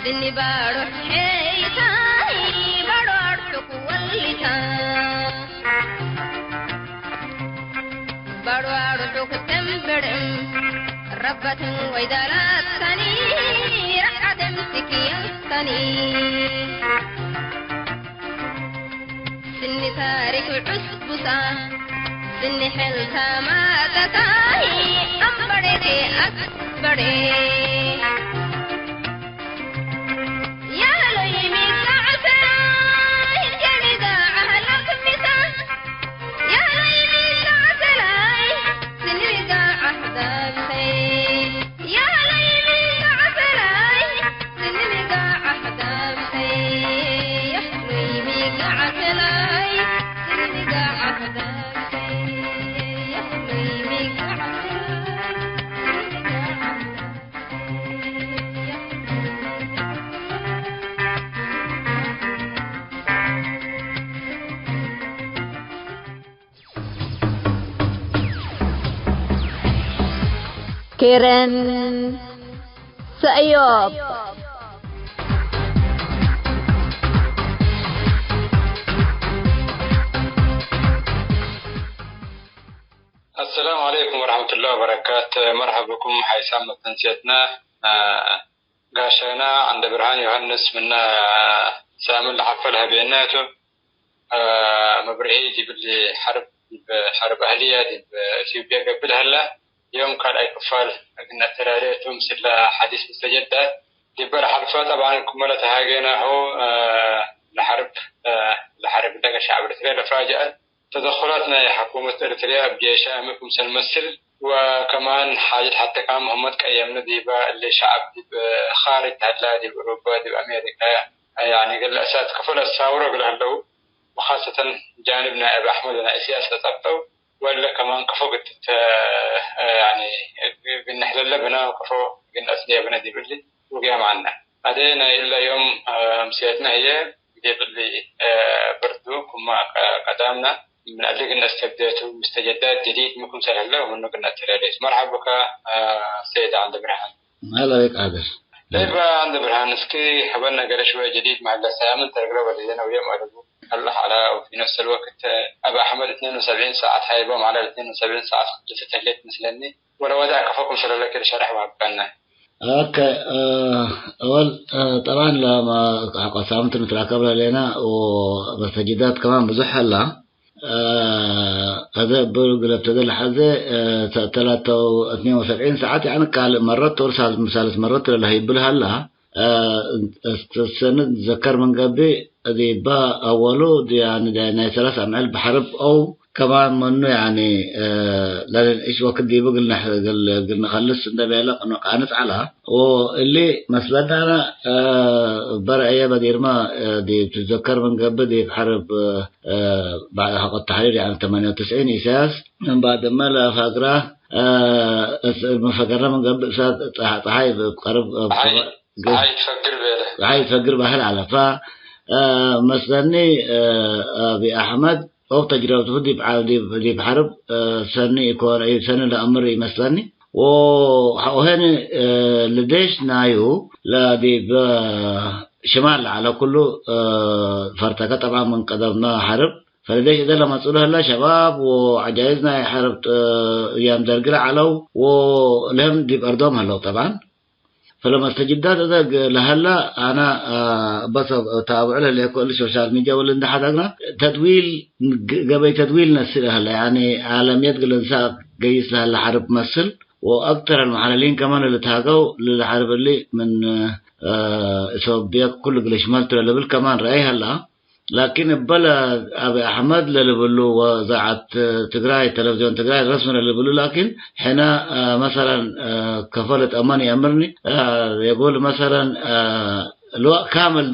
ስኒ ባሮሕ ሔይታይ፣ ባሮ አርሑቅ ወሊታ። ባሮ አርሑቅ ተንበርም፣ ረበትን ወይዳላትኒ፣ ረዓትን ስክያትኒ። ስኒ ታሪክ ዑስቡሳ፣ ስኒ ሕልታ ማጠታይ፣ አምበሬቴ አክበሬ። ያለይ ሚጋ ዐሰላ፣ ከሚጋ አህላ ክሚሳ። ያለይ ሚጋ ዐሰላ፣ ስኒ ሚጋ አህዳ ቢሰይ። ኬረን ሰእዮብ። አሰላሙ ዐለይኩም ወረሕመቱላሂ ወበረካት። መርሐብ ብኩም ሓይሳም መተንስየትና። ጋሻና ዐንደ ብርሃን ዮሐንስ ምነ ሳምን ለሐፈል ሀቤናቱ። መብርሂ ዲብሊ ሐርብ፣ ዲብ ሐርብ አህልየ ዲብ ኢትዮጵየ ገብእ ለሀለ ዮም ካልኣይ ክፋል እግል ነአተላሌ ቱ፣ ምስለ ሐዲስ ሙስተጀዳት ዲበ ለሐልፈ። ጠብዓን ክመ ለተሃጌናሁ፣ ለሐርብ፣ ለሐርብ ደገ ሸዕብ ኤሪትርየ ለፋጅአት ተደኹላት ናይ ሐኩመት ኤሪትርያ እብ ጄሻ ሚ ክምሰል መስል፣ ወከማን ሓጀት ሐቴ ካም ህመት ቀየምነ ዲበ እሊ ሸዐብ ዲብ ካርጅ ተሀላ፣ ዲብ እሩበ፣ ዲብ አሜሪከ፣ ያኒ እግል ለእሳት ክፈል አሳውሮ እግል ሀለው፣ ወካሰተን ጃንብ ናይ አቢ አሕመድ ወናይ እስያስ ለጸብጠው፣ ወእለ ከማን ከፎ ግድት፣ ያኒ እግል ነሕለለ ብነ ወከፎ እግል ነአስልየ ብነ ዲብ እሊ ውግየ መዐነ። አዜ ናይ እለ ዮም፣ አ፣ አምስየትነ ህዬ፣ ዲብ እሊ፣ አ፣ ብርዱ፣ ክመ ቀ-፣ ቀዳምነ፣ ምን እሊ እግል ነስተብዴ ቱ፣ ሙስተጀዳት ጀዲድ ሚ ክምሰል ህለ፣ ወምኑ እግል ነአተላሌ ቱ። መርሐብ ብከ፣ አ፣ ሰይድ ዐንደ ብርሃን። መርሐባ ብክ ቃድር። ጠይብ ዐንደ ብርሃን፣ እስኪ ሀበነ ገሌ ሽወየ ጀዲድ መሀለ። ሳምን ተረግረ ወለዜነ ወዮም አለቡ። አላህ ዐላ፣ ወፊ ነፍሰል ወቅት አብ አሕመድ እትኔን ወሰብዒን ሰዓት ሀይቦም ዐለ። እትኔን ወሰብዒን ሰዓት ቅድሰት ህሌት ምስለኒ። ወለወዳዕ ከፎ ክምሰል ህለ ክል ሸረሕ ወሀብከነ። ኦኬ፣ አ፣ አወል፣ አ፣ ጠብዓን ለማ፣ ሐቆ ሳምንት ንትራከብ ለሌና ወመስተጅዳት ከማን ብዙሕ ሀላ። አ፣ አዜ እብ ግለብ ተደ ለሐዜ፣ አ፣ ተ-፣ ተላተ ወእትኔን ወሰብዒን ሰዓት፣ ያኒ ካልእ መረት ወር ሳልስ፣ ሳልስ መረት ለለሀይብል ሀላ። አ፣ እት-፣ እት-፣ ሰኒ ትዘከር ምን ገብእ፣ ዲበ አወሉ ዲ-፣ ያኒ ዲ-፣ ናይ ሰለስ አምዕል በሐርብ አው ከማን መኑ፣ ያኒ፣ አ፣ ለንንእሽ ወክድ ዲቡ እግል ነሕ-፣ እግል፣ እግል ንከልስ እንደ ቤለ ቅኑ-፣ ቃንጽ ዐለ። ወእሊ መስለኒ አነ፣ አ፣ በርአየ በዲርመ፣ አ፣ ዲብ ትዘከር ምን ገብእ ዲብ ሐርብ፣ አ፣ ባዕድ ሐቆ ተሕሪር፣ ያኒ ተማንየ ወትስዒን ኢሳያስ ምን ባድመ ለፋግራ፣ አ፣ እስ-፣ መፈገረ ምን ገብእ እሳት ጸሓ-፣ ጸሓይ ብቀርብ፣ አ፣ ጸሓይ፣ ጸሓይ ትፈግር ቤለ። ጸሓይ ትፈግር ባህል ዐለ። ፈ፣ አ፣ መስለኒ፣ አ፣ አቢ አሕመድ ኦብ ተጅረብቱ ዲብ ዐ-፣ ዲብ፣ ዲብ ሐርብ፣ እ፣ ሰኒ ኢኮን፣ እ፣ ሰኒ ለአምር ኢመስለኒ። ወሐቆሄኒ፣ እ፣ ለዴሽ ናዩ ለዲብ፣ እ፣ ሽማል ለዐለ ኩሉ፣ እ፣ ፈርተከ። ጠብዓን ምን ቀደምነ ሐርብ፣ ፈለዴሽ እዘ ለመጽኡ ለህለ ሸባብ ወዐጃይዝ ናይ ሐርብ፣ እ፣ እያም ደርግ ለዐለው ወለህም ዲብ አርዶም ሀለው። ጠብዓን ፈለመስተጅዳት እዘ ለሀላ፣ አነ፣ አ፣ በሰ ታብዑ ለህሌኮ እሊ ሶሻል ሚድያ ወለ እንደ ሐዳግና ተድዊል፣ ገበይ ተድዊል ነስእ ለሀላ፣ ያኒ ዓለምየት እግል እንሰእ ገይስ ለሀላ ሐርብ መስል፣ ወአክተር አልመሐለሊን ከማን ለልትሃገው ለሐርብ እሊ ምን፣ አ፣ ኢትዮጵያ ኩሉ እግል ሽመልቱ ለልብል ከማን ረአይ ሀላ። ላኪን እበ ለአቢ አሕመድ ለልብሉ ወእዛዐት ትግራይ፣ ተለቪዝዮን ትግራይ ረስሚ ለልብሉ፣ ላኪን ሕነ፣ አ፣ መሰለን፣ አ፣ ከፎ ልትአመን ይአምርኒ፣ አ፣ የቁል መሰለን፣ አ፣ ልዋእ ካምል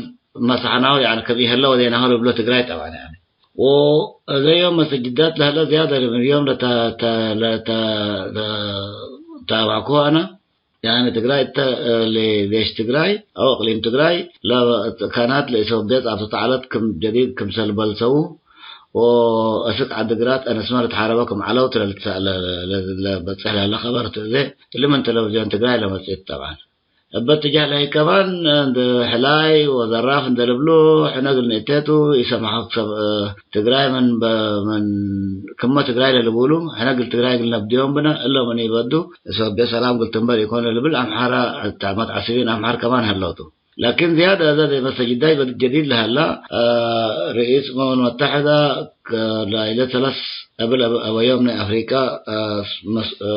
መሳሕናሁ፣ ያኒ፣ ከም ኢሀለ ወዴናሁ ልብሎ ትግራይ ጠብዓን፣ ያኒ። ወእዘ ዮም መሰጅዳት ለህለ ዝያደ ምን ዮም ለተ-፣ ተ-፣ ለተ-፣ ለታባዕኩ አነ። ያኒ ትግራይ እተ፣ እ፣ ለዴሽ ትግራይ አው እቅሊም ትግራይ ለካናት ለኢትዮጵያ ጻብተት ዐለት ክም ጀዲድ ክምሰል በልሰው ወእስክ ዐድግራት አነስመ ልትሓረበ ክም ዐለው ተ ለልትሰ-፣ ለ-፣ ለ-፣ ለ-፣ ለበጽሕ ለህለ ኸበር ቱ እዜ እሊ ምን ቴሌቪዝዮን ትግራይ ለመጽእት። ጠብዓን እበ እትጃህ ለሀይ ከማን እንደ ሕላይ ወዘራፍ እንደ ልብሎ ሕነ እግል ንእቴቱ ኢሰመሐክ ሰብ፣ እ፣ ትግራይ ምን በ-፣ ምን ክመ ትግራይ ለልቡሉ፣ ሕነ እግል ትግራይ እግል ነብድዮም ብነ፣ እሎም ምን ኢበዱ፣ ኢትዮጵያ ሰላም እግል ትንበር ኢኮን ለልብል፣ አምሐረ፣ ተ-፣ መትዐስቢን አምሐር ከማን ሀለው ቱ። ላኪን ዝያድ አዘ መሰጅዳይ ጀዲድ ለሀላ፣ አ፣ ርኢስ እመም መተሐደ፣ ከ-፣ ላይለ ሰለስ እብል አበ-፣ አበዮም ናይ አፍሪቀ፣ አ፣ መስ-፣ አ፣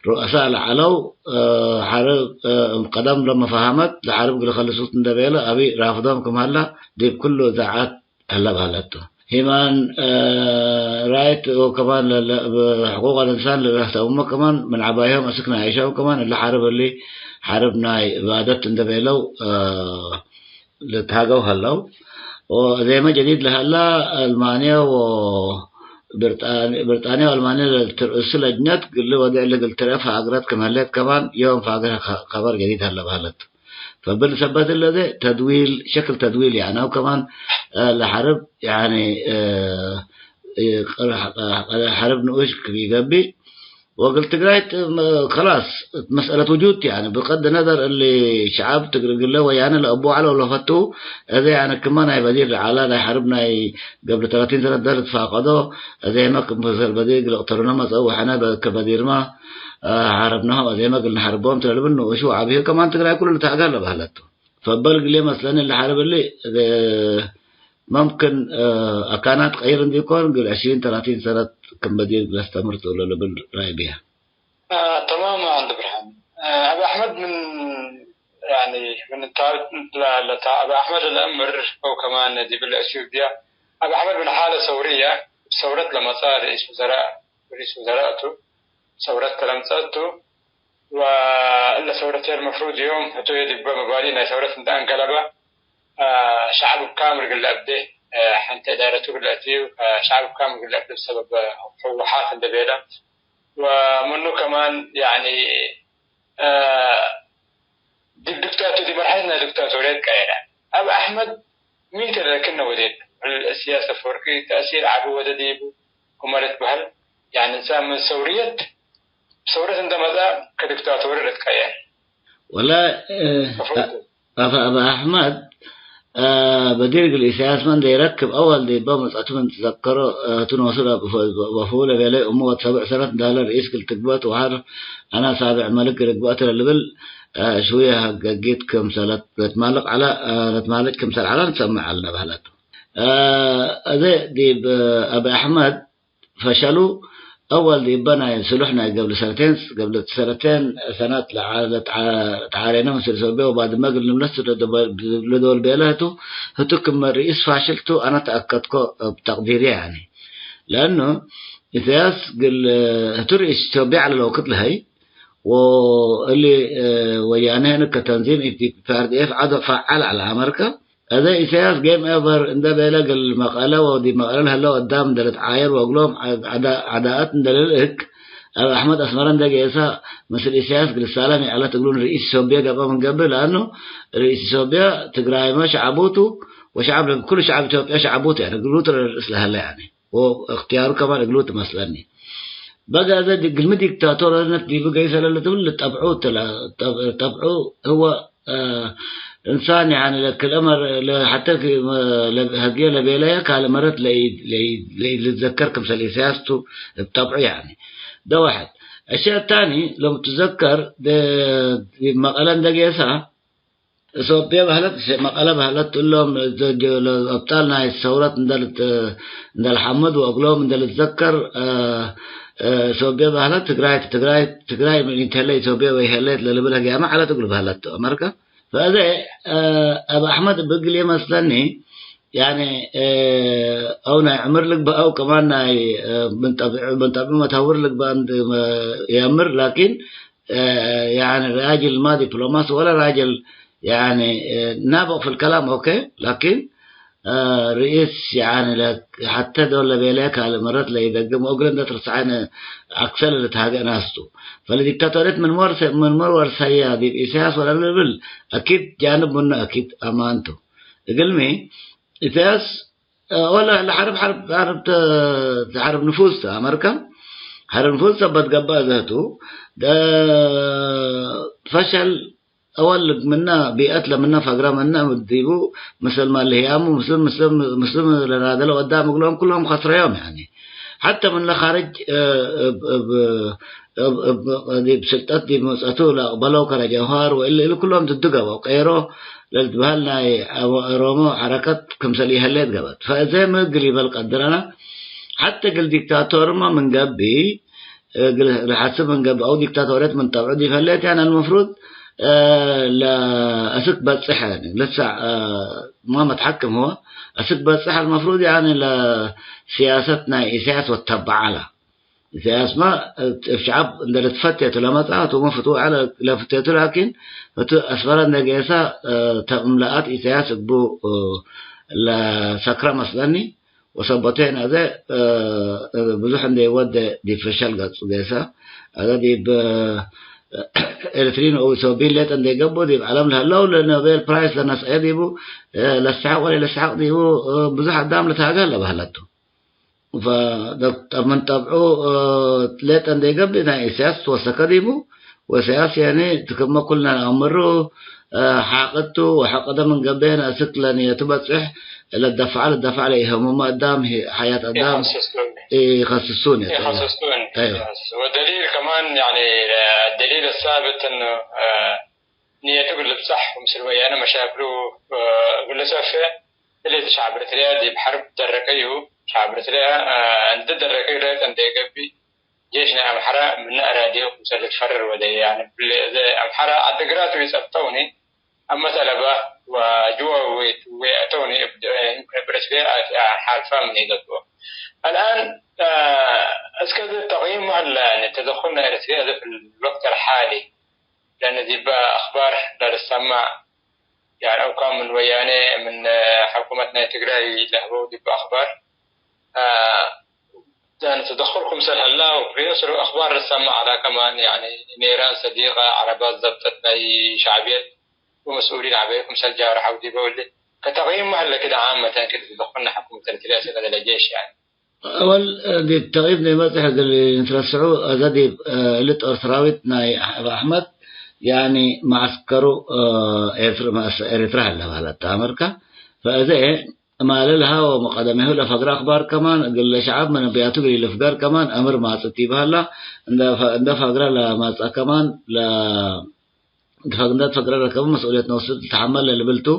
ሩአሳ ለዐለው፣ አ፣ ሐርብ፣ አ፣ ቀደም ለመፋሀመት ለሐርብ እግል ከልሱት እንደ ቤለ፣ አቢ ራፍዶም ክም ሀላ፣ ዲብ ኩሉ እዛዓት ሀለ በሀለት ቱ። ሂማን፣ እ፣ ራይት ወከማን ለ-፣ ለ-፣ ብ-፣ ሕቁቅ አልእንሳን ለለህተውመ ከማን ምን ዐባዮም አስክ ነአይሻው ከማን እለ ሐርብ እሊ ሐርብ ናይ እባደት እንደ ቤለው፣ እ፣ ልትሃገው ሀለው። ወእዜመ ጀዲድ ለሀላ አልማንየ ወብርጣን-፣ ብርጣንየ ወአልማንየ ለልትርእሱ ለጅነት እሊ ወዴዕ እሊ እግል ትርአ ፈአግረት ክም ሀሌት ከማን ዮም ፋግር ከ-፣ ከበር ጀዲድ ሀለ በሀለት። ፈብል ሰበት ለዘ ተድዊል፣ ሸክል ተድዊል ያዕነው ከማን፣ እ፣ ለሐርብ፣ ያኒ፣ እ፣ እ፣ ሐርብ ንኡሽ ክም ኢገብእ፣ ወእግል ትግራይ ት-፣ ም-፣ ከላስ መስአለት ውጁድ፣ ያኒ ብቀድ ነዘር እሊ ሸዐብ ትግርይ እግለ ወያነ ለአቡ ዐለው ለፈቱ፣ እዘ ያኒ ክመ ናይ በዲር ለዐለ ናይ ሐርብ ናይ ገብለ ተላቲን ሰነት ደ ልትፋቀዶ፣ እዜመ ክም መሰል በዲር እግል እቅተሉነ መጽአው ወሐነ በ-፣ ከበዲርመ፣ እ፣ ሐረብናሆም አዜመ እግል ነሐርቦም ቱ ለልብል ንኡሽ ወዐብዩ ከማን ትግራይ ኩሉ ልትሃገ ለበህለት ቱ። ፈበል ግሌ መስለኒ ለሐርብ እሊ፣ እ፣ መምክን፣ እ፣ አካናት ቀይር እንዲኮን እግል ዕሽሪን ተላቲን ሰነት ክም በዲር ለስተምር ቱ ለልብል ራይ ብያ። አ፣ ተማም አንድ ብርሃን። አ፣ አብ አሕመድ ምን፣ ያኒ፣ ምን እንታብት ለ-፣ ለታ-፣ አብ አሕመድ ለአምር አው ከማን ዲብ ለእስዩድያ፣ አብ አሕመድ ምን ሓለ ሰውርየ፣ ሰውረት ለመጽአ ርኢስ ውዘራእ፣ ርኢስ ውዘራእ ቱ፣ ሰውረት ለምጸአት ቱ፣ ወእለ ሰውረት ህይ አልመፍሩድ ዮም ህቱ ዲበ መባዲእ ናይ ሰውረት እንደ አንገለበ፣ አ፣ ሸዐብ እብ ካምል እግል ለአብዴ፣ አ፣ ሐንቴ እዳረቱ እግል ለአትዩ፣ አ፣ ሸዐብ እብ ካምል እግል ለአብዴ ብሰበብ ህወሓት እንደ ቤለ፣ ወምኑ ከማን፣ ያኒ፣ አ፣ ዲብ ዲክታቶ-፣ ዲብ መርሐለት ናይ ዲክታቶርየት ቀየረ። አብ አሕመድ ሚ ተ ለክነ ወዴት? እብ እስያስ አፈወርቂ ተእሲር ዐቢ ወደ ዲቡ፣ ወመ ልትበህል፣ ያኒ፣ እንሳን ምን ሰውርየት፣ ሰውረት እንደ መጽአ ከዲክታቶሪ ልትቀየር። ወላ፣ እ፣ መፍሩድ። አፈ አበ አሕመድ፣ አ፣ በዲር እግል ኢሳያስመ እንዴ ኢረክብ አወል ዲበ መጽአቱ ምን ትዘከሮ፣ አ፣ ህቱ ኖሱ ለአብፎ ለቤለ እሙ ወድ ሰብዕ ሰነት እንዳለ ርኢስ እግል ትግበእ ወሐር አነ ሳብዕ መልክ ልግበእ ተ ለልብል፣ አ፣ ሽውየ ሀገጊት ክምሰል ለትማልቅ ዐለ፣ አ፣ ለትማልቅ ክምሰል ዐለ ንሰምዕ ዐልነ በህለት። አ፣ አዜ ዲብ አቢ አሕመድ ፈሸሉ፣ አወል ዲበ ናይ ስሉሕ ናይ ገብለ ሰነቴን፣ ገብለ ሰነቴን ሰነት ለዓ-፣ ለትዓ-፣ ለትዓሬነ ምስል ኢትዮጵያ ወባድመ እግል ንብለስ ለዶል ቤለ ህቱ፣ ህቱ ክመ ርኢስ ፋሽል ቱ አነ ተአከድኮ እብ ተቅዲርየ ያኒ። ለአኑ ኢሳያስ እግል ህቱ ርኢስ ኢትዮጵያ ዐለ ለወቅት ለሀይ፣ ወእሊ ወያኔ ህንከ ተንዚም ቲ ፒ አር ዲ ኤፍ ዐዶ ፈዓል ዐለ አመርከ። አዜ ኢሳያስ ጌም ኤቨር እንደ ቤለ እግል መቀለ ወዲብ መቀለ ለህለው አዳም እንደ ልትዓየር ወእግሎም ዐዳ-፣ ዐዳአት እንደ ልልእክ፣ አብ አሕመድ አስመረ እንደ ጌሰ፣ ምስል ኢሳያስ እግል ሳለም ይዐለት እግሉን ርኢስ ኢትዮጵያ ገብአ ምን ገብእ፣ ለአኑ ርኢስ ኢትዮጵያ ትግራይመ ሸዐቡ ቱ፣ ወሸዐብ፣ ኩሉ ሸዐብ ኢትዮጵያ ሸዐቡ ቱ፣ ያኒ እግሉ ቱ ለርእስ ለሀለ ያኒ። ወእክትያሩ ከማን እግሉ ትመስለኒ። በገ አዜ ዲ-፣ ግልሚ ዲክታቶርነት ዲቡ ገይሰ ለልትብል ልጠብዑ ትለ-፣ ጠብ-፣ ጠብዑ ህወ፣ አ፣ እንሳን ያኒ ለክልኤ መር-፣ ለ-፣ ሐተ ክ-፣ መ-፣ ለ-፣ ህግየ ለቤለየ ካልእ መረት ለኢ-፣ ለኢ-፣ ለኢልትዘከር ክምሰል ኢሳያስ ቱ እብ ጠብዑ ያኒ። ደ ዋሕድ። አሸእ ታኒ ሎም ትዘከር ደ-፣ ዲብ መቀለ እንደ ጌሰ፣ ኢትዮጵያ በህለት፣ መቀለ በህለት፣ እሎም አብጣል ናይ ሰውረት እንደ ልት-፣ እንደ ልሐምድ ወእግሎም እንደ ልትዘከር፣ አ፣ አ፣ ኢትዮጵያ በህለት፣ ትግራይ፣ ትግራይ፣ ትግራይ ምን ኢተለ ኢትዮጵያ ወይሀሌት ለልብል ህግያመ ዐለት እግሉ በህለት ቱ አመርከ። ፈአዜ፣ አ፣ አብ አሕመድ እብ እግል ኢመስለኒ፣ ያኒ፣ አ፣ አው ናይ ዕምር ልግበእ አው ከማን ናይ፣ አ፣ ምን ጠብዕ፣ ምን ጠብዕ መትሀውር ልግበእ እንድ መ-፣ የአምር፣ ላኪን፣ አ፣ ያኒ ራጅል ማ ዲፕሎማስ ወለ ራጅል ያኒ፣ እ፣ ናበቅ ፊል ከላም ኦኬ፣ ላኪን፣ እ፣ ርኢስ ያኒ ለ-፣ ሐተ ዶል ለቤለ ካልእ መረት ለኢደግም ወእግል እንደ ትርሰዐነ አክሰል ልትሃገእ ናስ ቱ። ፈለዲክታቶርየት ምን ወር ሰ-፣ ምን ወር ወርሰያ ዲብ ኢሳያስ ወለልብል አኪድ ጃንብ ምኑ አኪድ አማን ቱ። እግልሚ ኢሳያስ እ፣ ወለ ለሐርብ ሐርብ፣ ሐርብ ተ-፣ ሐርብ ንፉስ ተ አመርከ። ሐርብ ንፉስ ሰበት ገብአ ዘህቱ። ደ-፣ ፈሸል አወል ምነ ቢአት ለምነ ፈግረ ምነ ዲቡ ምስል ማልህያሙ ምስል፣ ምስል፣ ምስል ለናደለ ወዳም እግሎም ኩሎም ከስረዮም ያኒ። ሐተ ምነ ኻርጅ፣ እ፣ እብ፣ እብ፣ እብ፣ እብ፣ ዲብ ስልጠት ዲብ መጽአቱ ለአቅበለው ከረ ጀውሃር ወእሊ እሊ ኩሎም ድዱ ገብአው። ቀይሮ ለልትበህል ናይ ኦሮሞ ሐረከት ክምሰል ኢሀሌት ገብአት። ፈእዜ ሚ እግል ኢበል ቀድረነ፣ ሐቴ እግል ዲክታቶርመ ምን ገብእ፣ እግል ለሐስብ ምን ገብእ፣ አው ዲክታቶርየት ምን ጠብዑ ዲብ ሀሌት፣ ያኒ አልመፍሩድ፣ እ፣ ለአስክ በጽሕ፣ ያኒ፣ ለሳዕ፣ እ፣ ማ መትሐክም ህወ፣ አስክ በጽሕ አልመፍሩድ፣ ያኒ፣ ለስያሰት ናይ ኢሳያስ ወተበዐ ዐለ። ኢሳያስመ እብ ሸዐብ እንዴ ልትፈቴ ቱ ለመጽአ፣ ቱመ ፍትው ዐለ ለፍቴቱ፣ ላኪን፣ ህቱ አስመረ እንዴ ጌሰ፣ እ፣ ተምለአት ኢሳያስ እቡ፣ እ፣ ለሰክረ መስለኒ፣ ወሰበቴን አዜ፣ እ፣ እ፣ ብዙሕ እንዴ ወዴ ዲብ ፈሸል ገጹ ጌሰ፣ አዜ ዲብ፣ እ፣ ኤሪትሪን ወኢትዮጵይን ሌጠ እንዴ ገብኡ፣ ዲብ ዐለም ለህለው ለኖቤል ፕራይስ ለነስአየ ዲቡ፣ እ፣ ለስተሐቅ ወለኢለስተሐቅ ዲቡ፣ እ፣ ብዙሕ አዳም ልትሃገ ለበህለት ቱ። ፈ-፣ ደ-፣ ምን ጠብዑ፣ እ፣ ሌጠ እንዴ ገብእ ናይ ኢሳያስ ትወሰከ ዲቡ፣ ወኢሳያስ ያኒ ትክመ ኩልነ ነአምሩ፣ እ፣ ሓቅቱ ወሐቅደ ምን ገብእ ነአስክ ለንየቱ በጽሕ፣ ለደፈዐ ለደፈዐ ለኢሀሙመ አዳም፣ ሐያት አዳም ኢኸስሱ። ኢኸስሱን የጠ-፣ ኢኸስሱን። አይዋ። ወደሊል ከማን ያኒ ደሊል ሳብት እኑ፣ እ፣ ንየቱ እግል ልብጸሕ ወምስል ወያነ መሻክሉ፣ እ፣ እግል ልሰፌ፣ እሊ ሸዐብ ኤረትርያ ዲብ ሐርብ ደረከዩ፣ ሸዐብ ኤረትርያ፣ እ፣ እንዴ ደረከዩ ሌጠ እንዴ ገብእ፣ ጄሽ ናይ አምሐረ ምነ አራዲሁ ክምሰል ልትፈረር ወደ፣ ያኒ፣ እሊ እዘ አምሐረ ዐዲ ግራት ወኢጸብጠውኒ፣ አመት አለባ ወጅወ ወአተውኒ፣ እብ፣ እብ ኤረትርያ ሓልፋ ምን ኢገብኦ። አልአን፣ እ፣ እስከ እዘ ተቅይም ሀለ፣ ያኒ፣ ተደኩል ናይ ኤረትርያ እዘ ፊ ልወቅት አልሓሊ፣ ለአነ ዲበ አክባር ለልሰማዕ፣ ያኒ አው ካን ምን ወያኔ ምን ሐኩመት ናይ ትግራይ ለህበው ዲበ አክባር፣ አ፣ ያኒ ተደኩል ክምሰል ሀላ ወክልኤ ስሩ አክባር ልሰማዕ ዐላ። ከማን ያኒ ኔራን ሰዲቀ ዐረባት ዘብጠት ናይ ሸዕብየት ወመስኡሊን ዐበዩ ክምሰል ጃርሐው ዲበ ወሊ ከተቅይም ሀለ ክደ ዓመተን ክል ተደኩል ናይ ሐኩመት ኤረትርያ እስከ ለጄሽ ያኒ። አወል፣ እ፣ ዲብ ተቅይም ዘይበጽሕ እግል ንትረስዑ፣ አዘ ዲብ፣ እ፣ እሊ ጦር ሰራዊት ናይ አብ አሕመድ፣ ያኒ፣ መዐስከሩ፣ እ፣ ኤርትር-፣ መአስ-፣ ኤሪትራ ሀለ በህለት ተአመርከ። እዘ ማለ ለሀ ወመቀደሜሁ ለፈግረ አክባር ከማን እግል ለሸዐብ መነብያቱ እግል ኢልፍገር ከማን አምር ማጽእ ዲብ ሀላ፣ እንደ ፈ-፣ እንደ ፈግረ ለማጽአ ከማን ለ-፣ እንደ ፈግረ ለረከበ መስኡልየት ኖሱ ልትሐመል ለልብል ቱ።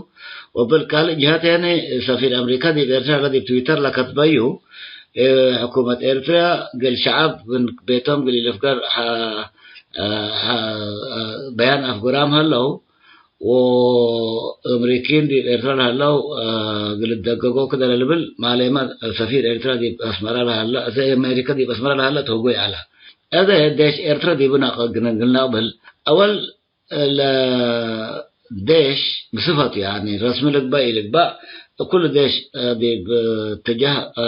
ወብል ካልእ ጅሀት ያኒ ሰፊር አምሪካ ዲብ ኤርትራ ለዲብ ትዊተር ለከትበዩ፣ እ፣ ሕኩመት ኤርትርያ እግል ሸዐብ ምን ቤቶም እግል ኢልፍገር ሐ-፣ ሐ-፣ በያን አፍጉራም ሀለው። ወአምሪኪን ዲብ ኤርትራ ለሀለው፣ እ፣ እግል ልደገጎ ክደ ለልብል ማሌመ ሰፊር ኤርትራ ዲብ አስመራ ለሀለ፣ እዘ አሜሪካ ዲብ አስመራ ለሀለ ተህጉይ ዐለ። እዘ ዴሽ ኤርትራ ዲብነ እግል ነቅብል፣ አወል ለዴሽ ብስፈቱ፣ ያኒ ረስሚ ልግበእ ኢልግበእ፣ እኩሉ ዴሽ፣ እ፣ ዲብ ትጃህ፣ እ፣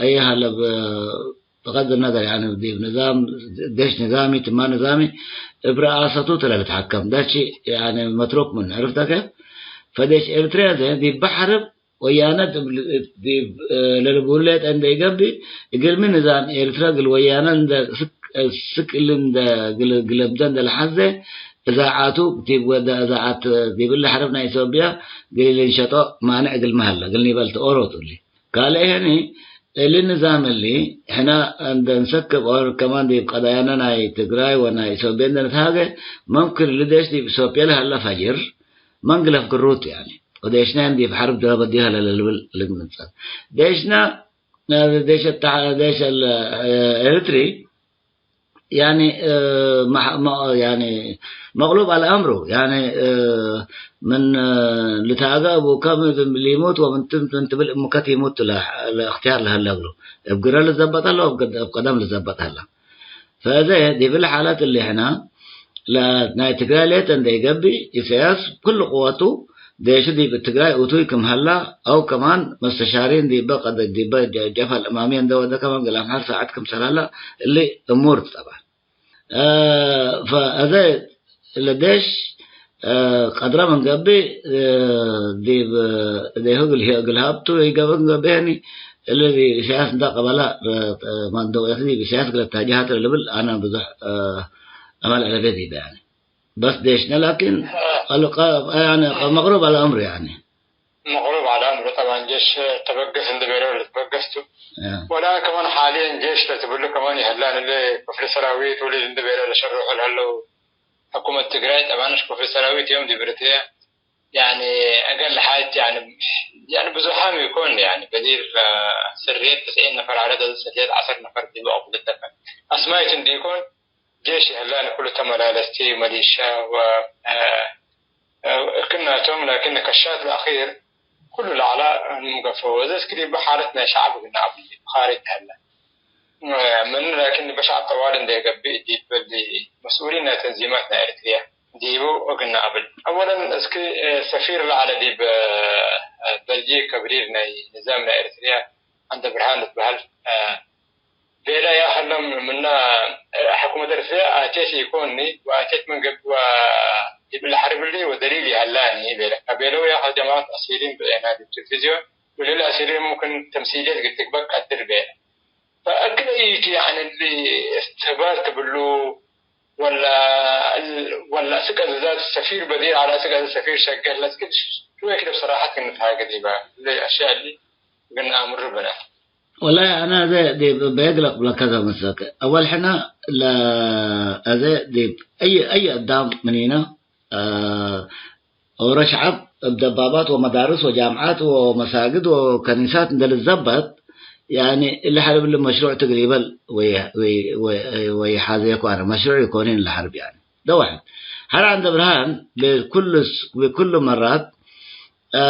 አየ ሀለ ብ-፣ ብቀድ ነዘር፣ ያኒ ዲብ ንዛም፣ ዴሽ ንዛሚ፣ ትማ ንዛሚ፣ እብ ረአሰቱ ተ ለልትሐከም። ዳቺ፣ ያኒ መትሩክ ምኑ፣ ዕርፍተ ኬፍ? ፈዴሽ ኤርትርያ ዘ ዲብ በሐር ወያነ ዲብ፣ ዲብ፣ እ፣ ለልቡሉ ሌጠ እንደ ኢገብእ፣ እግልሚ ንዛም ኤርትራ እግል ወያነ እንደ ስክ፣ ስክ እሊ እንደ ግል፣ ግለብደ እንደ ለሐዜ፣ እዛዓቱ ዲብ ወደ እዛዓት ዲብ እሊ ሐርብ ናይ ኢትዮጵያ እግል ልንሸጦ ማንዕ እግልሚ ሀለ፣ እግል ኒበል ተኦሮቱ እሊ። ካልእ ህኒ፣ እሊ ንዛም እሊ፣ ሕነ እንደ እንሰክብ ኦር ከማን ዲብ ቀዳያነ ናይ ትግራይ ወናይ ኢትዮጵያ እንደ ንትሃጌ፣ መምክን እሊ ዴሽ ዲብ ኢትዮጵያ ለሀለ ፈጅር፣ መንግለፍ ግሩት፣ ያኒ፣ ወዴሽና እንዲ በሐርብ ድረበት ዲሃ ለልብል ልግምጸት። ዴሽና፣ ዴሽ ተሐ-፣ ዴሽ እል-፣ ኤርትሪ፣ ያኒ፣ እ፣ መሐ-፣ መ-፣ ያኒ፣ መቅሉብ አልአምሩ፣ ያኒ፣ እ፣ ምን፣ እ፣ ልትአገ አቡከ ምን ሊሙት ወምን ት-፣ ምን ትብል እሙከ ቲሙት ለ-፣ ለእክትያር ለሀለ እግሉ። እብ ግረ ልዘበጥ ሀለ፣ ወእብ ቀደም ልዘበጥ ሀለ። ፈእዜ ዲብለ ሓለት እሊ ሕነ፣ ለናይ ትግራይ ሌጠ እንዴ ገብእ፣ ኢሰያስ ክሉ ቅወቱ ዴሹ ዲብ ትግራይ ኡቱይ ክም ሀላ፣ አው ከማን መስተሻሪን ዲበ ቀደ ዲበ ጀ-፣ ጀብሀ ለእማምየ እንዴ ወደ ከማን ገል አምሐር ሳዕት ክምሰል ሀላ፣ እሊ እሙር ቱ ጠብዐን። እ፣ ፈአዜ ለዴሽ፣ እ፣ ቀድረ ምን ገብእ፣ እ፣ ዲብ እዴሁ እግል ሀብቱ ኢገብእ ምን ገብእ ህኒ፣ እሊ ኢሰያስ እንዳ ቀበላ፣ እ፣ መንደውየት ዲብ ኢሰያስ እግል ለታጀሀት ለልብል አነ ብዙሕ፣ እ፣ አማል ዐለቤ ዲበ ያኒ። በስ ዴሽነ ላኪን አልቀ-፣ ያኒ መቅሩብ አልአምር ያኒ። መቅሩብ ዐለ አምሩ ጠብዐን ጄሽ ተበገስ እንዴ ቤለው ልትበገስ ቱ። ያ። ወላ ከማን ሓልየን ጄሽ ለትብሉ ከማን ይሀላን እለ ክፍል ሰራዊት ወሊድ እንዴ ቤለ ለሸርሑ ለሀለው ሕኩመት ትግራይ ጠብዐን ክፍል ሰራዊት ዮም ዲብ ኤረትርየ ያኒ እገል ሓይት ያኒ፣ ያኒ ብዙሓም ኢኮን ያኒ በዲር ስርየት ትስዒን ነፈር ዐለ፣ ዶል ስርየት ዐሰር ነፈር ዲብ አቁብ ልደፈን አስማይት እንዲኮን ጄሽ ይሀላን ኩሉ ተመላለስቲ መሊሻ ወ-፣ እ፣ እ፣ እክናቶም፣ ላኪን ከሻት ለአኺር ኩሉ ለዐላ እንገፈው። ወዘ እስክ ዲብ ሓለት ናይ ሸዐብ እግል ነአብል ዲብ ካርጅ ሀለ። እ፣ ምን ላኪን ዲበ ሸዐብ ጠዋል እንዴ ገብእ፣ ዲብ እሊ መስኡሊን ናይ ተንዚማት ናይ ኤረትርየ ዲቡ እግል ነአብል። አወለን እስክ፣ እ፣ ሰፊር ለዐለ ዲብ፣ እ፣ በልጂክ ከብሪር ናይ ንዛም ናይ ኤረትርየ ዐንደ ብርሃን ልትበሀል፣ እ፣ ቤለ፣ ያ ሀለ ምና ሕኩመት ኤረትርየ አቴት ኢኮኒ ወአቴት ምን ገብእ ወዲብ ለሐርብ እሊ ወደሊል ይሀላኒ ቤለ። ከቤለው ያ ጀማዐት አሲሪን ብዕነ ዲብ ቴሌቪዝዮን ወሌለ አሲሪን ሙምክን ተምሲልየት እግል ትግበእ ቀድር ቤለ። ፈእግለ ኢቱ ያኒ እሊ እስትህባል ትብሉ ወላ፣ ወላ እስክ አዘዛት ሰፊር በዲር ዐለ እስክ አዘ ሰፊር ሸገር ለእስክ ሽወይ ክለ ብሰራሐት ክንትሃገ ዲበ እሊ አሽያእ እሊ እግል ነአምሩ ብነ። ወላሂ፣ አነ አዜ ዲብ በየግለቅ ለከዘ መስለከ። አወል ሕነ ለአዜ ዲብ አይ፣ አይ አዳም ምኒነ፣ አ፣ ኦሮ ሸዐብ እብ ደባባት ወመዳርስ ወጃምዓት ወመሳግድ ወከኒሳት እንደ ልዘበት፣ ያኒ እሊ ሐርብ እሊ መሽሩዕ ትግል ይበል ወይ፣ ወይ፣ ወይ፣ ወይሓዘየኩ አነ። መሽሩዕ ኢኮኒን ለሐርብ ያኒ። ደዋሕድ። ሐር ዐንደ ብርሃን ብኩሉ ስ-፣ ብኩሉ መራት፣ አ፣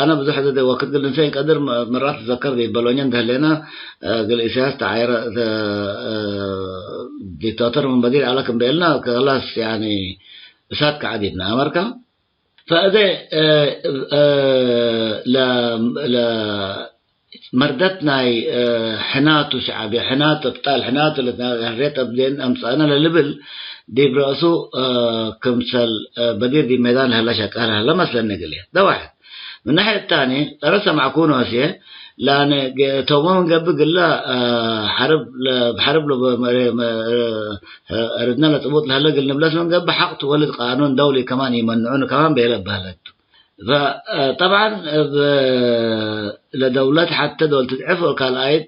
አነ ብዙሕ ዘ-፣ ወክድ እግል ንሰእ ኢንቀድር፣ መ-፣ መራት ትዘከር ዲብ በሎኛ እንደ ህሌና፣ አ፣ እግል ኢሰያስ ተዓይረ፣ ተ-፣ አ፣ ዲክታቶር ምን በዲር ዐለ ክም ቤልና፣ ከላስ ያኒ እሳት ከዐ ዲብነ አመርከ። ፈእዜ፣ አ፣ አ፣ ለ-፣ ለ-፣ መርደት ናይ፣ እ፣ ሕናቱ ሸዐብየ፣ ሕናቱ እብጣል፣ ሕናቱ ለህሬት አብዴን አምጸአነ ለልብል ዲብ ረአሱ፣ እ፣ ክምሰል፣ እ፣ በዲር ዲብ ሜዳን ለህለ ሸቃል ሀለ መስለኒ እግልየ። ደዋሕድ። ምን ናሕየት ታኒ፣ ጸረ ሰማዕኩ ኖስየ፣ ላነ ገ-፣ ቶመ ምን ገብእ ግላ፣ እ፣ ሐርብ ለ-፣ ሐርብ ለበ-፣ መ-፣ መ-፣ እ፣ እርድነ ለጽቡጥ ለህለ እግል ንብለስ ምን ገብእ ሐቅ ቱ ወልድ ቃኑን ደውሊ ከማን ኢመንዑኒ ከማን ቤለ በህለት ቱ። ፈጠብዓን እብ ለደውለት ሐቴ ዶል ትድዕፍ ወካልኣይት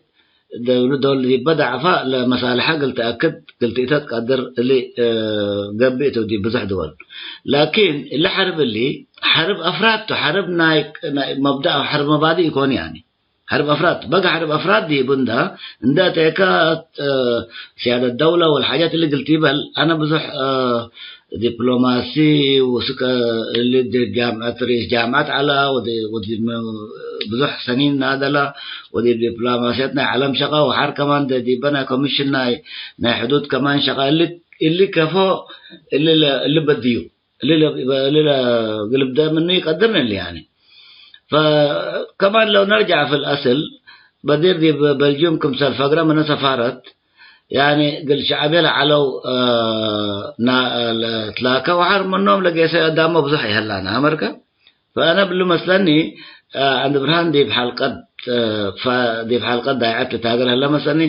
ደውል ዶል ዲበ ደዕፋ ለመሳልሐ እግል ተአክድ እግል ትኢተትቀድር እሊ ገብእ ቱ ዲብ ብዙሕ ድወል። ላኪን እሊ ሐርብ እሊ ሐርብ አፍራድ ቱ፣ ሐርብ ናይ፣ ናይ መብደእ ሐርብ መባድእ ኢኮን ያኒ። ሐርብ አፍራድ፣ በገ ሐርብ አፍራድ ዲቡ እንደ፣ እንደ አቴከ፣ እ፣ ሲያደት ደውለ ወልሓጀት እሊ እግል ቲበል፣ አነ ብዙሕ፣ እ፣ ዲፕሎማሲ ወስከ እሊ ዲብ ጃምዐት፣ ርኢስ ጃምዐት ዐለ፣ ወዲ፣ ወዲ ም-፣ ብዙሕ ሰኒን ናደለ፣ ወዲብ ዲፕሎማስየት ናይ ዐለም ሸቀ፣ ወሐር ከማን ደ ዲበ ናይ ኮሚሽን ናይ፣ ናይ ሕዱድ ከማን ሸቀ፣ እሊ፣ እሊ ከፎ፣ እሊ ለ-፣ እሊ በድዩ። እሊ ለ-፣ እሊ ለግልብደ ምኑ ይቀድርን እሊ ያኒ። ፈከማን ለው ነርጀዕ ፊ ለአስል፣ በዲር ዲብ በልጅዩም ክምሰል ፈግረ ምነ ሰፋረት፣ ያኒ እግል ሸዐብየ ለዐለው፣ እ፣ ና-፣ ለትላከ ወሐር ምኖም ለጌሰ አዳሞ ብዙሕ ይሀላነ አመርከ። ፈአነ እብሊ መስለኒ፣ እ፣ ዐንድ ብርሃን ዲብ ሐልቀት፣ እ፣ ፈ-፣ ዲብ ሐልቀት ዳይዐት ልትሃገር ህለ መስለኒ።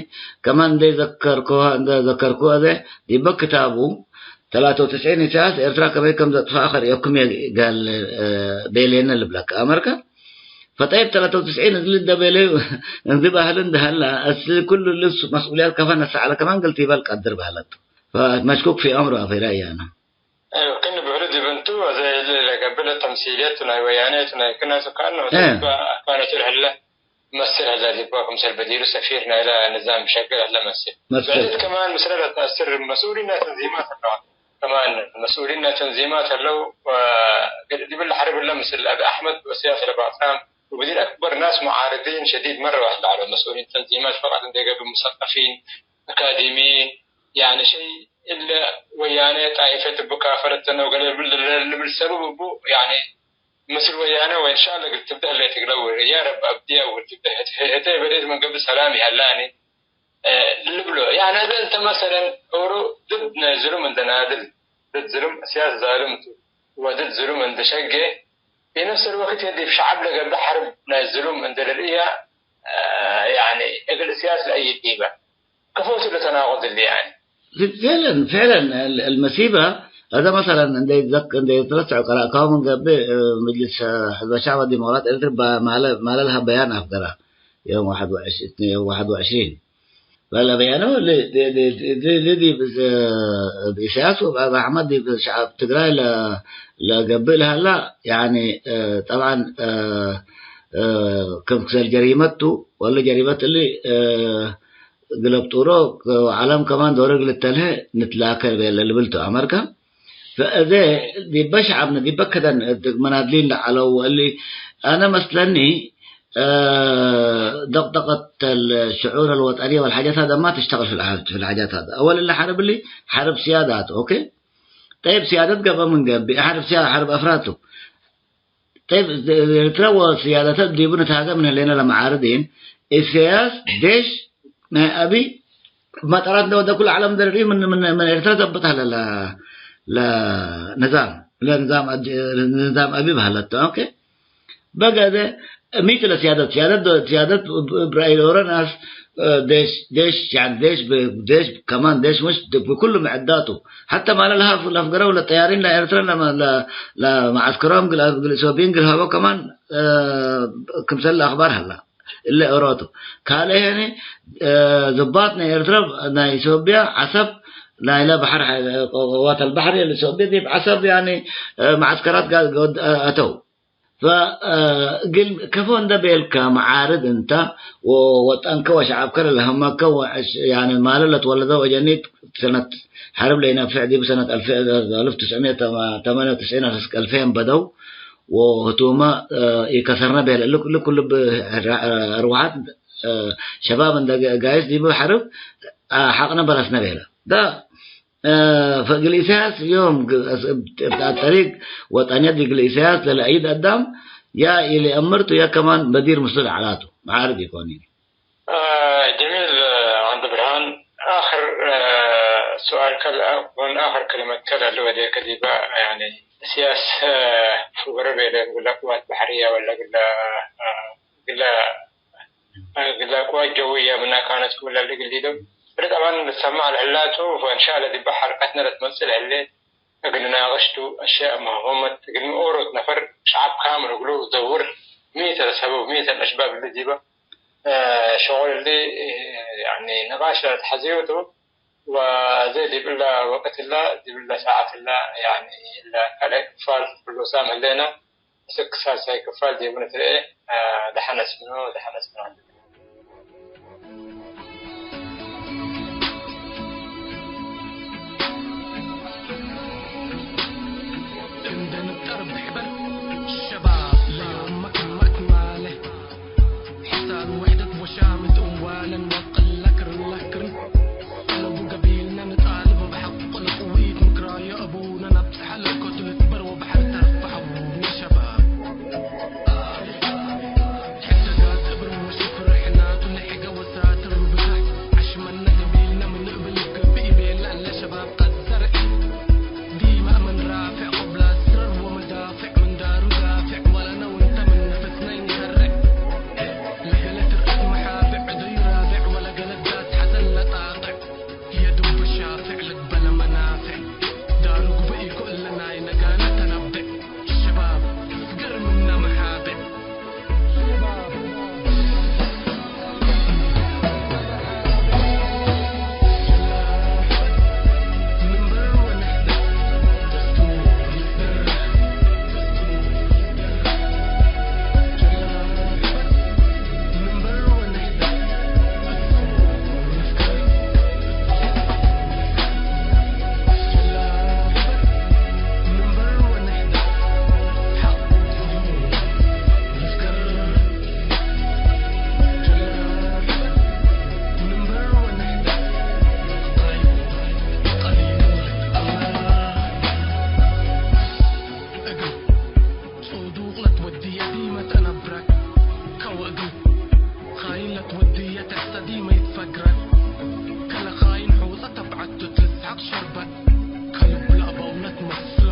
ከማን እንዴ ዘከርኮ፣ እንዴ ዘከርኩ አዜ ዲበ ክታቡ፣ ተላተ ወትስዒን ኢሳያስ ኤርትራ ከመይ ከም ዘጥፈአ ከርእየኩም እየ ጋል፣ እ፣ ቤሌነ ልብለከ አመርከ። ፈጠይብ፣ ተላተ ወትስዒን እግል እንደ ቤሌ እንዲ ባህል እንደ ሀላ፣ አስሊ ኩሉ ልብሱ መስኡልያት ከፈ ነሰ ዐለ ከማን እግል ቲበል ቀድር በህለት። ፈመሽኩክ ፊ አምሩ አፌ ረአይ አነ። ክን ብዕሉ ዲብ እንቱ፣ አዜ እሊ ለገብእ ለተምሲልየት ናይ ወያኔ ቱ ናይ ክናቱ ከአነ እ። ዲበ አካነቱ ለህለ መስል ህለ ዲበ ክምሰል በዲሩ ሰፊር ናይለ ንዛም ሸግር ህለ መስል። መስል። ብዕደት ከማን ምስለ ለተአስር መስኡሊነት ተንዚማት ህለው። ከማን መስኡሊነት ተንዚማት ህለው፣ ወ-፣ ዲብለ ሐርብ ህለ ምስል አቢ አሕመድ ወሲያስ ለባጥራም ወብዲር አክበር ናስ ሙዓርዲን ሸዲድ መረ ዋሕድ ለዐለው መስኡሊን ተንዚማት ፈቃድ እንዴ ገብእ ሙሰቀፊን፣ አካዲሚን፣ ያኒ ሸይ እለ ወያኔ ጣይፈት እቡ ካፈረተነ ወገሌ ልብል፣ ልብል ሰበብ እቡ፣ ያኒ፣ ምስል ወያኔ ወእንሻአላህ እግል ትብደህ ለትግለው፣ ያ ረብ አብድያ ወትብደህ፣ ህተ በዴት ምን ገብእ ሰላም ይሀላኒ፣ እ፣ ልብሎ። ያኒ፣ ህተ እንተ መሰለን ኦሮ ድድ ናይ ዝሉም እንደ ናድል፣ ድድ ዝሉም ሲያስ ዛልም ቱ፣ ወድድ ዝሉም እንደ ሸጌ፣ ፊ ነፍስ አልወቅት ዲብ ሸዐብ ለገብእ ሐርብ ናይ ዝሉም እንደ ልርእያ፣ እ፣ ያኒ፣ እግል ሲያስ ለአይድ ዲበ። ከፎቱ ለተናቁድ እሊ ያኒ። ፍዕለን፣ ፍዕለን፣ እል-፣ እልመሲበ፣ አዜ መሰለን እንዴ ይትዘክ-፣ እንዴ ይትረሰዕ ቀራእካሁ ምን ገብእ፣ እ፣ መጅልስ፣ እ፣ ሕዝበ ሻዕብ ዲሞቅራት ኤርትር ባ-፣ ማለ፣ ማለ ለሀ በያን አፍገረ። የውም ዋሕድ ወዕሽ-፣ እትኔ ወዋሕድ ወዕሽሪን። በለ በያኑ ል-፣ ል-፣ ል-፣ ል-፣ ል-፣ ዲብ፣ እ፣ ኢሳያስ ወአብ አሕመድ ዲብ ሸዕብ ትግራይ ለ-፣ ለገብእ ለሀላ፣ ያኒ፣ እ፣ ጠብዓን፣ እ፣ እ፣ ክም ክሰል ጀሪመት ቱ፣ ወለ ጀሪመት እሊ፣ እ፣ እግል አብጡሮ ወዐለም ከማን ዶር እግል ተልሀ ንትላከ ቤለ ልብል ቱ አመርከ። ፈአዜ ዲበ ሸዐብነ ዲበ ከደን እብ መናድሊን ለዐለው ወእሊ አነ መስለኒ፣ እ፣ ደቅደቀት አልሽዑር አልወጠንየ ወልሓጃት ሀደ ማ ትሽተቅል ፊ ልሓ-፣ ፊ ልሓጃት ሀደ። አወል እለ ሐርብ እሊ ሐርብ ስያዳት፣ ኦኬ? ጠይብ ስያደት ገብአ ምን ገብእ? ሐርብ ስያ-፣ ሐርብ አፍራድ ቱ። ጠይብ፣ ኤርትራ ወስያደተ ዲቡ ንትሃገ ምን ህሌነ ለመዓርዲን፣ ኢሰያስ ዴሽ ናይ አቢ መጠራት እንደ ወደ ኩሉ ዓለም ደርቢ ምን፣ ምን፣ ምን ኤርትራ ዘብጥ ሀለ ለ-፣ ለንዛም፣ ለንዛም አድ-፣ ንዛም አቢ በሀለት። ኦኬ። በገደ ሚት ለስያደት፣ ስያደት ዶ-፣ ስያደት ብ-፣ ብ-፣ ብራይ ዶረ ናስ፣ እ፣ ዴሽ፣ ዴሽ፣ ያኒ ዴሽ ብ-፣ ዴሽ ከማን ዴሽ ሙሽ ድ-፣ ብኩሉ መዕዳቱ። ሐተ ማለ ለሀፍ-፣ ለፍገረው ለጠያሪን ለኤርትራ ለመ-፣ ለ-፣ ለመዓስከሮም ግል፣ ግል ኢትዮጵይን ግል ሀበው ከማን፣ እ፣ ክምሰል ለአክባር ሀላ። እለ ኦሮቱ። ካልእ ህኒ፣ እ፣ ዝባጥ ናይ ኤርትራ ናይ ኢትዮጵያ ዐሰብ ናይለ በሐር ሐ-፣ ቀዋት አልበሐር ለኢትዮጵያ ዲብ ዐሰብ ያኒ፣ እ፣ መዓስከራት ጋ-፣ ገወድ-፣ አ-፣ አተው። ፈ-፣ እ፣ እግል ከፎ እንደ ቤልከ መዓርድ እንተ ወወጠንከ ወሸዐብከ ለለህመከ ወዕሽ-፣ ያኒ ማለ ለትወለደ ወጀኒት ሰነት ሐርብ ለኢነፍዕ ዲብ ሰነት አልፍ፣ አልፍ ትስዕምየት ተማንየ ወትስዒን እስክ አልፌን በደው ወህቱመ፣ እ፣ ኢከሰርነ ቤለ። እሊ፣ እሊ ኩሉ እብ ረ-፣ አርወሐት፣ እ፣ ሸባብ እንደ ገ-፣ ጋይስ ዲብ ሐርብ፣ አ፣ ሐቅነ በረስነ ቤለ። ዳ፣ እ፣ ፈእግል ኢሰያስ ዮም ግ-፣ እብ፣ እብ ጠሪቅ ወጠንየት እግል ኢሰያስ ለለአይድ አዳም ያ ኢሊአምር ቱ ያ ከማን በዲር ምስሉ ለዐላ ቱ። መዓርድ ኢኮን። አ፣ ጀሚል፣ አ፣ ዐንድ ብርሃን፣ አክር፣ አ፣ ሱኣል ከል-፣ ወን አክር ከሊመት ከል አለ ወዴከ ዲባ፣ ያኒ፣ ስያስ፣ አ፣ ፍገረ ቤለ እግለ ቅዋት በሕርየ ወለ እግለ፣ አ፣ እግለ፣ አ፣ እግለ ቅዋት ጀውየ ምና ካነት ክምለ እግል ሊደው። እሊ ጠባን ልትሰማዕ ለህላቱ፣ ወእንሻአለ ዲባ ሐልቀትነ ለትመጽእ ለህሌት፣ እግል ንናቅሽ ቱ። አሽያእ መህመት እግል ምኦሮት ነፈር ሸዐብ ካምል እግሉ ዘውር፣ ሚ ተ ለሰበብ፣ ሚ ተ ለአሽባብ እሊ ዲበ፣ እ፣ ሸቁል እሊ፣ እ፣ ያኒ ንቃሽ ለልትሐዘዩ ቱ። ወአዜ ዲብ እለ ወቅት እለ፣ ዲብ እለ ሳዐት እለ፣ ያኒ እለ ካልኣይ ክፋል ክሉ ሳም ህሌነ። እስክ ሳልሳይ ክፋል ዲቡ ንትርኤ። አ፣ ደሐን አስምኖ፣ ደሐን አስምኖ። እንደ ንጠር ብሕበር ሸባብ ለዮም መክመት ማለ ሕሳን ውሕደት ወሻምት እዋለን ወቅል ለክርን ለክርን ጠለቡ ገቢልነ ንጣልብ ወበሐቁ ለቅዊት ምክራየ አቡነ ነብጽሐ ለእኮቱ ልትበር ወበሐር ተርፈሐው ሸባብ። ሕደጋት እብር ወሽፍር ሕናቱ ለሕገ ወሳትር ብዛሕ ዐሽመነ ገቢልነ ምን እብል ገብእ ቤለ እለ ሸባብ ቀዘረ። ዲመ ምን ራፍዕ ቅብላ ስረር ወመዳፍዕ ምን ዳሩ ዳፍዕ ወለነ ወንተ ምን ነፍስነ ኢንከርዕ። ለገለ ትርአት መሓብዕ ዕደዩ ራብዕ ወለገለ ዳት ሐዘን ለጣቅዕ። የዱበ ሻፍዕ ልግበለ መናፍዕ ዳሩ ጉበኢኮ እለ ናይ ነጋነ ተነብዕ። ሸባብ እስገር ምነ መሓብዕ። እግል ጹዱቅ ለትወድየ ዲመ ተአነብረ፣ ከወእግል ኻይን ለትወድየ ተሕተ ዲመ ይትፈግረ። ከለኻይን ሑጸ ተብዐቱ ትልስሐቅ ሸርበ፣ ከልብ ለአበው ለትመስሎ።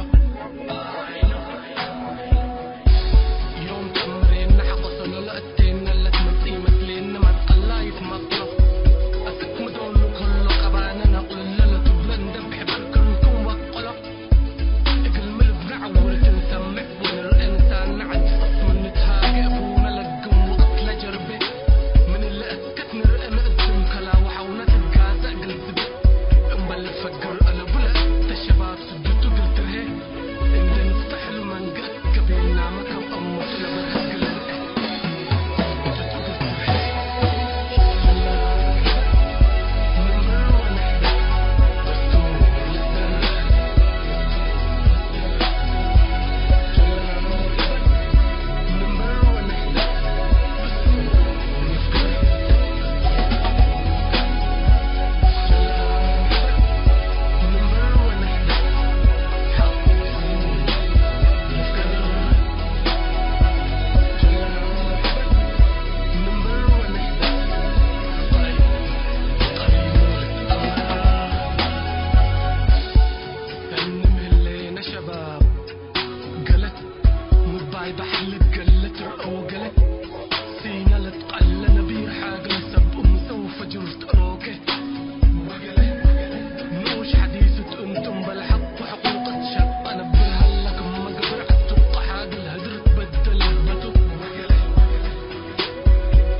ዮም ተአምሬነ ሐቆሰሎ ለእቴነ ለትመጽእ መስሌነ መትቀላይት መቅሎ። አስክ ምዶሉ ከሎ ቀባነ ነቁለ ለትብሎ እንደ ብሕበር ክርኩም ወቅሎ። እግል ሚ ልብነ ዐውር ክንሰምዕ ወንርኤ ንሳነ ዐድ ምን ንትሃጌ እቡነ ለግም ወቅት ለጀርቤ ምን እለ እስከት ንርኤ ንእዝም ከላ ወሐውነ ትጋዘ እግል ትቤ እምበል ልትፈግር አለቡ ለእተ ሸባብ ስድቱ እግል ትርሄ እንዴ ንፍተሕ እሉ መንገእ ገቤናመ ከም እሙቱ ለበርሀ እግል ንርኤ። እንም ህሌነ ሸባብ ገለት ሙባይ በሐር ልትገለት ርአው ገለት ሲነ ልትቀለ ነቢር ሓገል ሰብ እምሰው ፈጅር ትአሮኬ። ንኡሽ ሐዲስ እት እንቱም በልሐቅ ወሕቁቅ ትሸቀ ነብር ሀለ ክመ ገብር ዐቱቀ ሓግል ህድር ትበደል በቱ።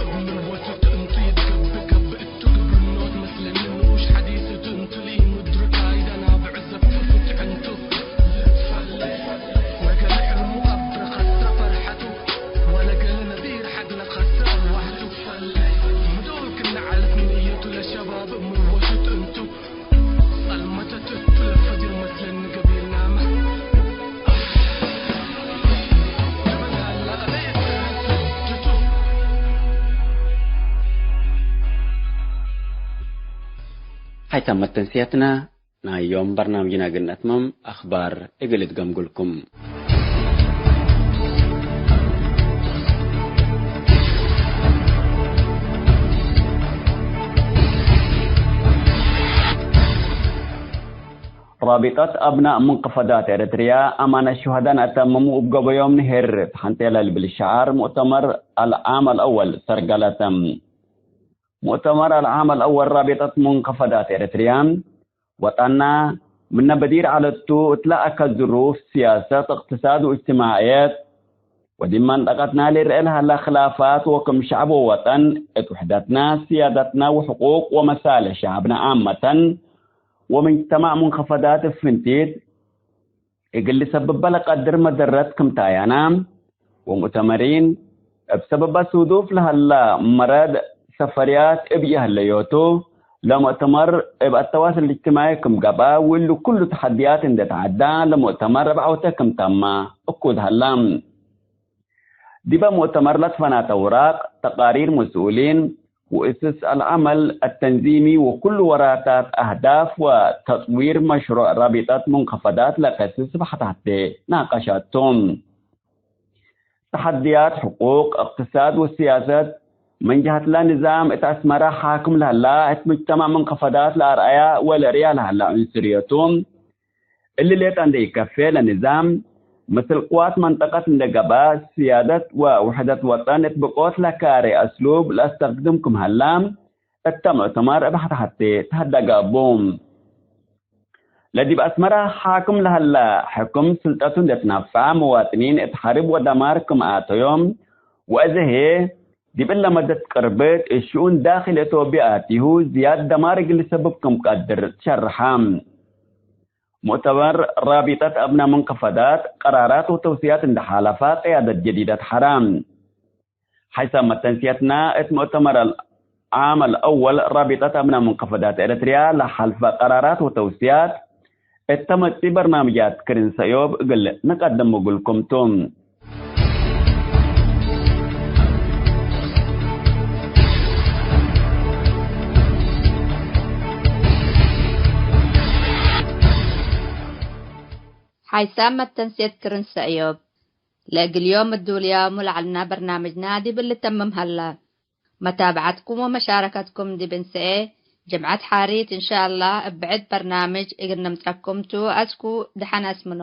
እብ ምርወቱ እት እንቱ ይትገብእ ገብእ እቱ ግብርኖት መስለኒ ንኡሽ ሐዲስ እት እንቱ ለኢሙድርካይ ደናብዕ ዘፍፍት ዕንቱ። ወገሌ ሕልሙ ቀብር ከስረ ፈርሐቱ ወለገሌ ነቢር ሐግለ ከስረ አርዋሕቱ። ምዶል ክነ ዐለት ንየቱ ለሸባብ እምር ወሱት እንቱ። ጸልመተት እቱ ለፈጅር መስለኒ ገቢልናመ። ሐይታመት ተንስያትና። ናይ ዮም በርናምጅና እግል ነትመም፣ አኽባር እግል እትገምጉልኩም። ራቢጠት አብናእ ሙንቀፈዳት ኤረትርያ አማነት ሹሀዳን አተመሙ እብ ገበዮም ንሄር ተሐንቴ ለልብል ሸዓር ሙእተመር አልዓም አልአወል ሰርገለተ። ሙእተመር አልዓም አልአወል ራቢጠት ሙንቀፈዳት ኤረትርያ፣ ወጠና ምነ በዲር ዐለቱ እትለ አከ ዝሩፍ ሲያሰት፣ እቅትሳድ ወእጅትማዕየት ወዲብ መንጠቀትና ልርኤ ለሀለ ክላፋት ወክም ሸዕብ ወወጠን እት ውሕደትና፣ ስያደትና ወሕቁቅ ወመሳልሕ ሸዕብነ አመተን ወምጅተማዕ ሙንከፈዳት እብ ፍንቲት እግል ልሰብበ ለቀድር መደረት ክምታያና ወሙእተመሪን እብ ሰበበ ሱዱፍ ለሀላ መረድ ሰፈርያት እብ የህለዮቱ፣ ለሙእተመር እብ አተዋሰል እጅትማዒ ክም ገብአ ወእሉ ኩሉ ተሐድያት እንዴ ተዐዳ ለሙእተመር እብ ዐውተ ክም ተመ እኩድ ሀላ። ዲበ ሙእተመር ለትፈናተ ውራቅ፣ ተቃሪር መስኡሊን ወእስስ አልዐመል አተንዚሚ ወኩሉ ወራታት አህዳፍ ወተጥዊር መሽሩዕ ራቢጠት ሙንከፈዳት ለከስስ በሐታቴ ናቀሻቱ። ተሐድያት ሕቁቅ፣ እቅትሳድ ወስያሰት፣ ምን ጀሀትለ ንዛም እት አስመረ ሓክም ለሀላ እት ሙጅተማዕ ሙንከፈዳት ለአርአያ ወለርእያ ለሀላ ዑንስርየቱ፣ እሊ ሌጠ እንዴ ኢከፌ ለንዛም፣ ምስል ቅዋት መንጠቀት እንዴ ገብአ፣ ስያደት ወውሕደት ወጠን እት ብቆት ለካሬ አስሉብ ለአስተክድም ክም ሀላ፣ እተ ሙእተመር እብ ሐቴ ተሀደገ እቡ። ለዲብ አስመረ ሓክም ለሀለ ሕክም ስልጠቱ እንዴ ትነፈዐ፣ መዋጥኒን እት ሐርብ ወደማር ክም አተዮም፣ ወእዘ ህዬ ዲብ እለ መደት ቅርብት እት ሽኡን ዳክል ኢትዮጵያ አቲሁ ዝያድ ደማር እግል ልሰብብ ክም ቀድር ትሸርሐ። ሙእተመር ራቢጠት አብና ሙንከፈዳት ቀራራት ወተውስያት እንዴ ሓለፈ ቅያደት ጀዲደት ሐራ። ሐይሳም መተንስየትና እት ሙእተመር አልዓም አልአወል ራቢጠት አብና ሙንከፈዳት ኤረትርያ ለሐልፈ ቀራራት ወተውስያት እተ መጽኢ በርናምጃት ክርን ሰእዮብ እግል ንቀድም እግልኩም ቱ። ሓይሳም መተንስየት ክርን ሰእዮብ። ለእግል ዮም እዱልያሙ ለዐልና በርናምጅና ዲብ ልተምም ሀላ። መታብዐትኩም ወመሻረከትኩም ዲብ እንሰኤ ጅምዐት ሓሪት እንሻአላህ እብ ብዕድ በርናምጅ እግል ነምጸኩም ቱ። አስኩ ደሐን አስምኖ።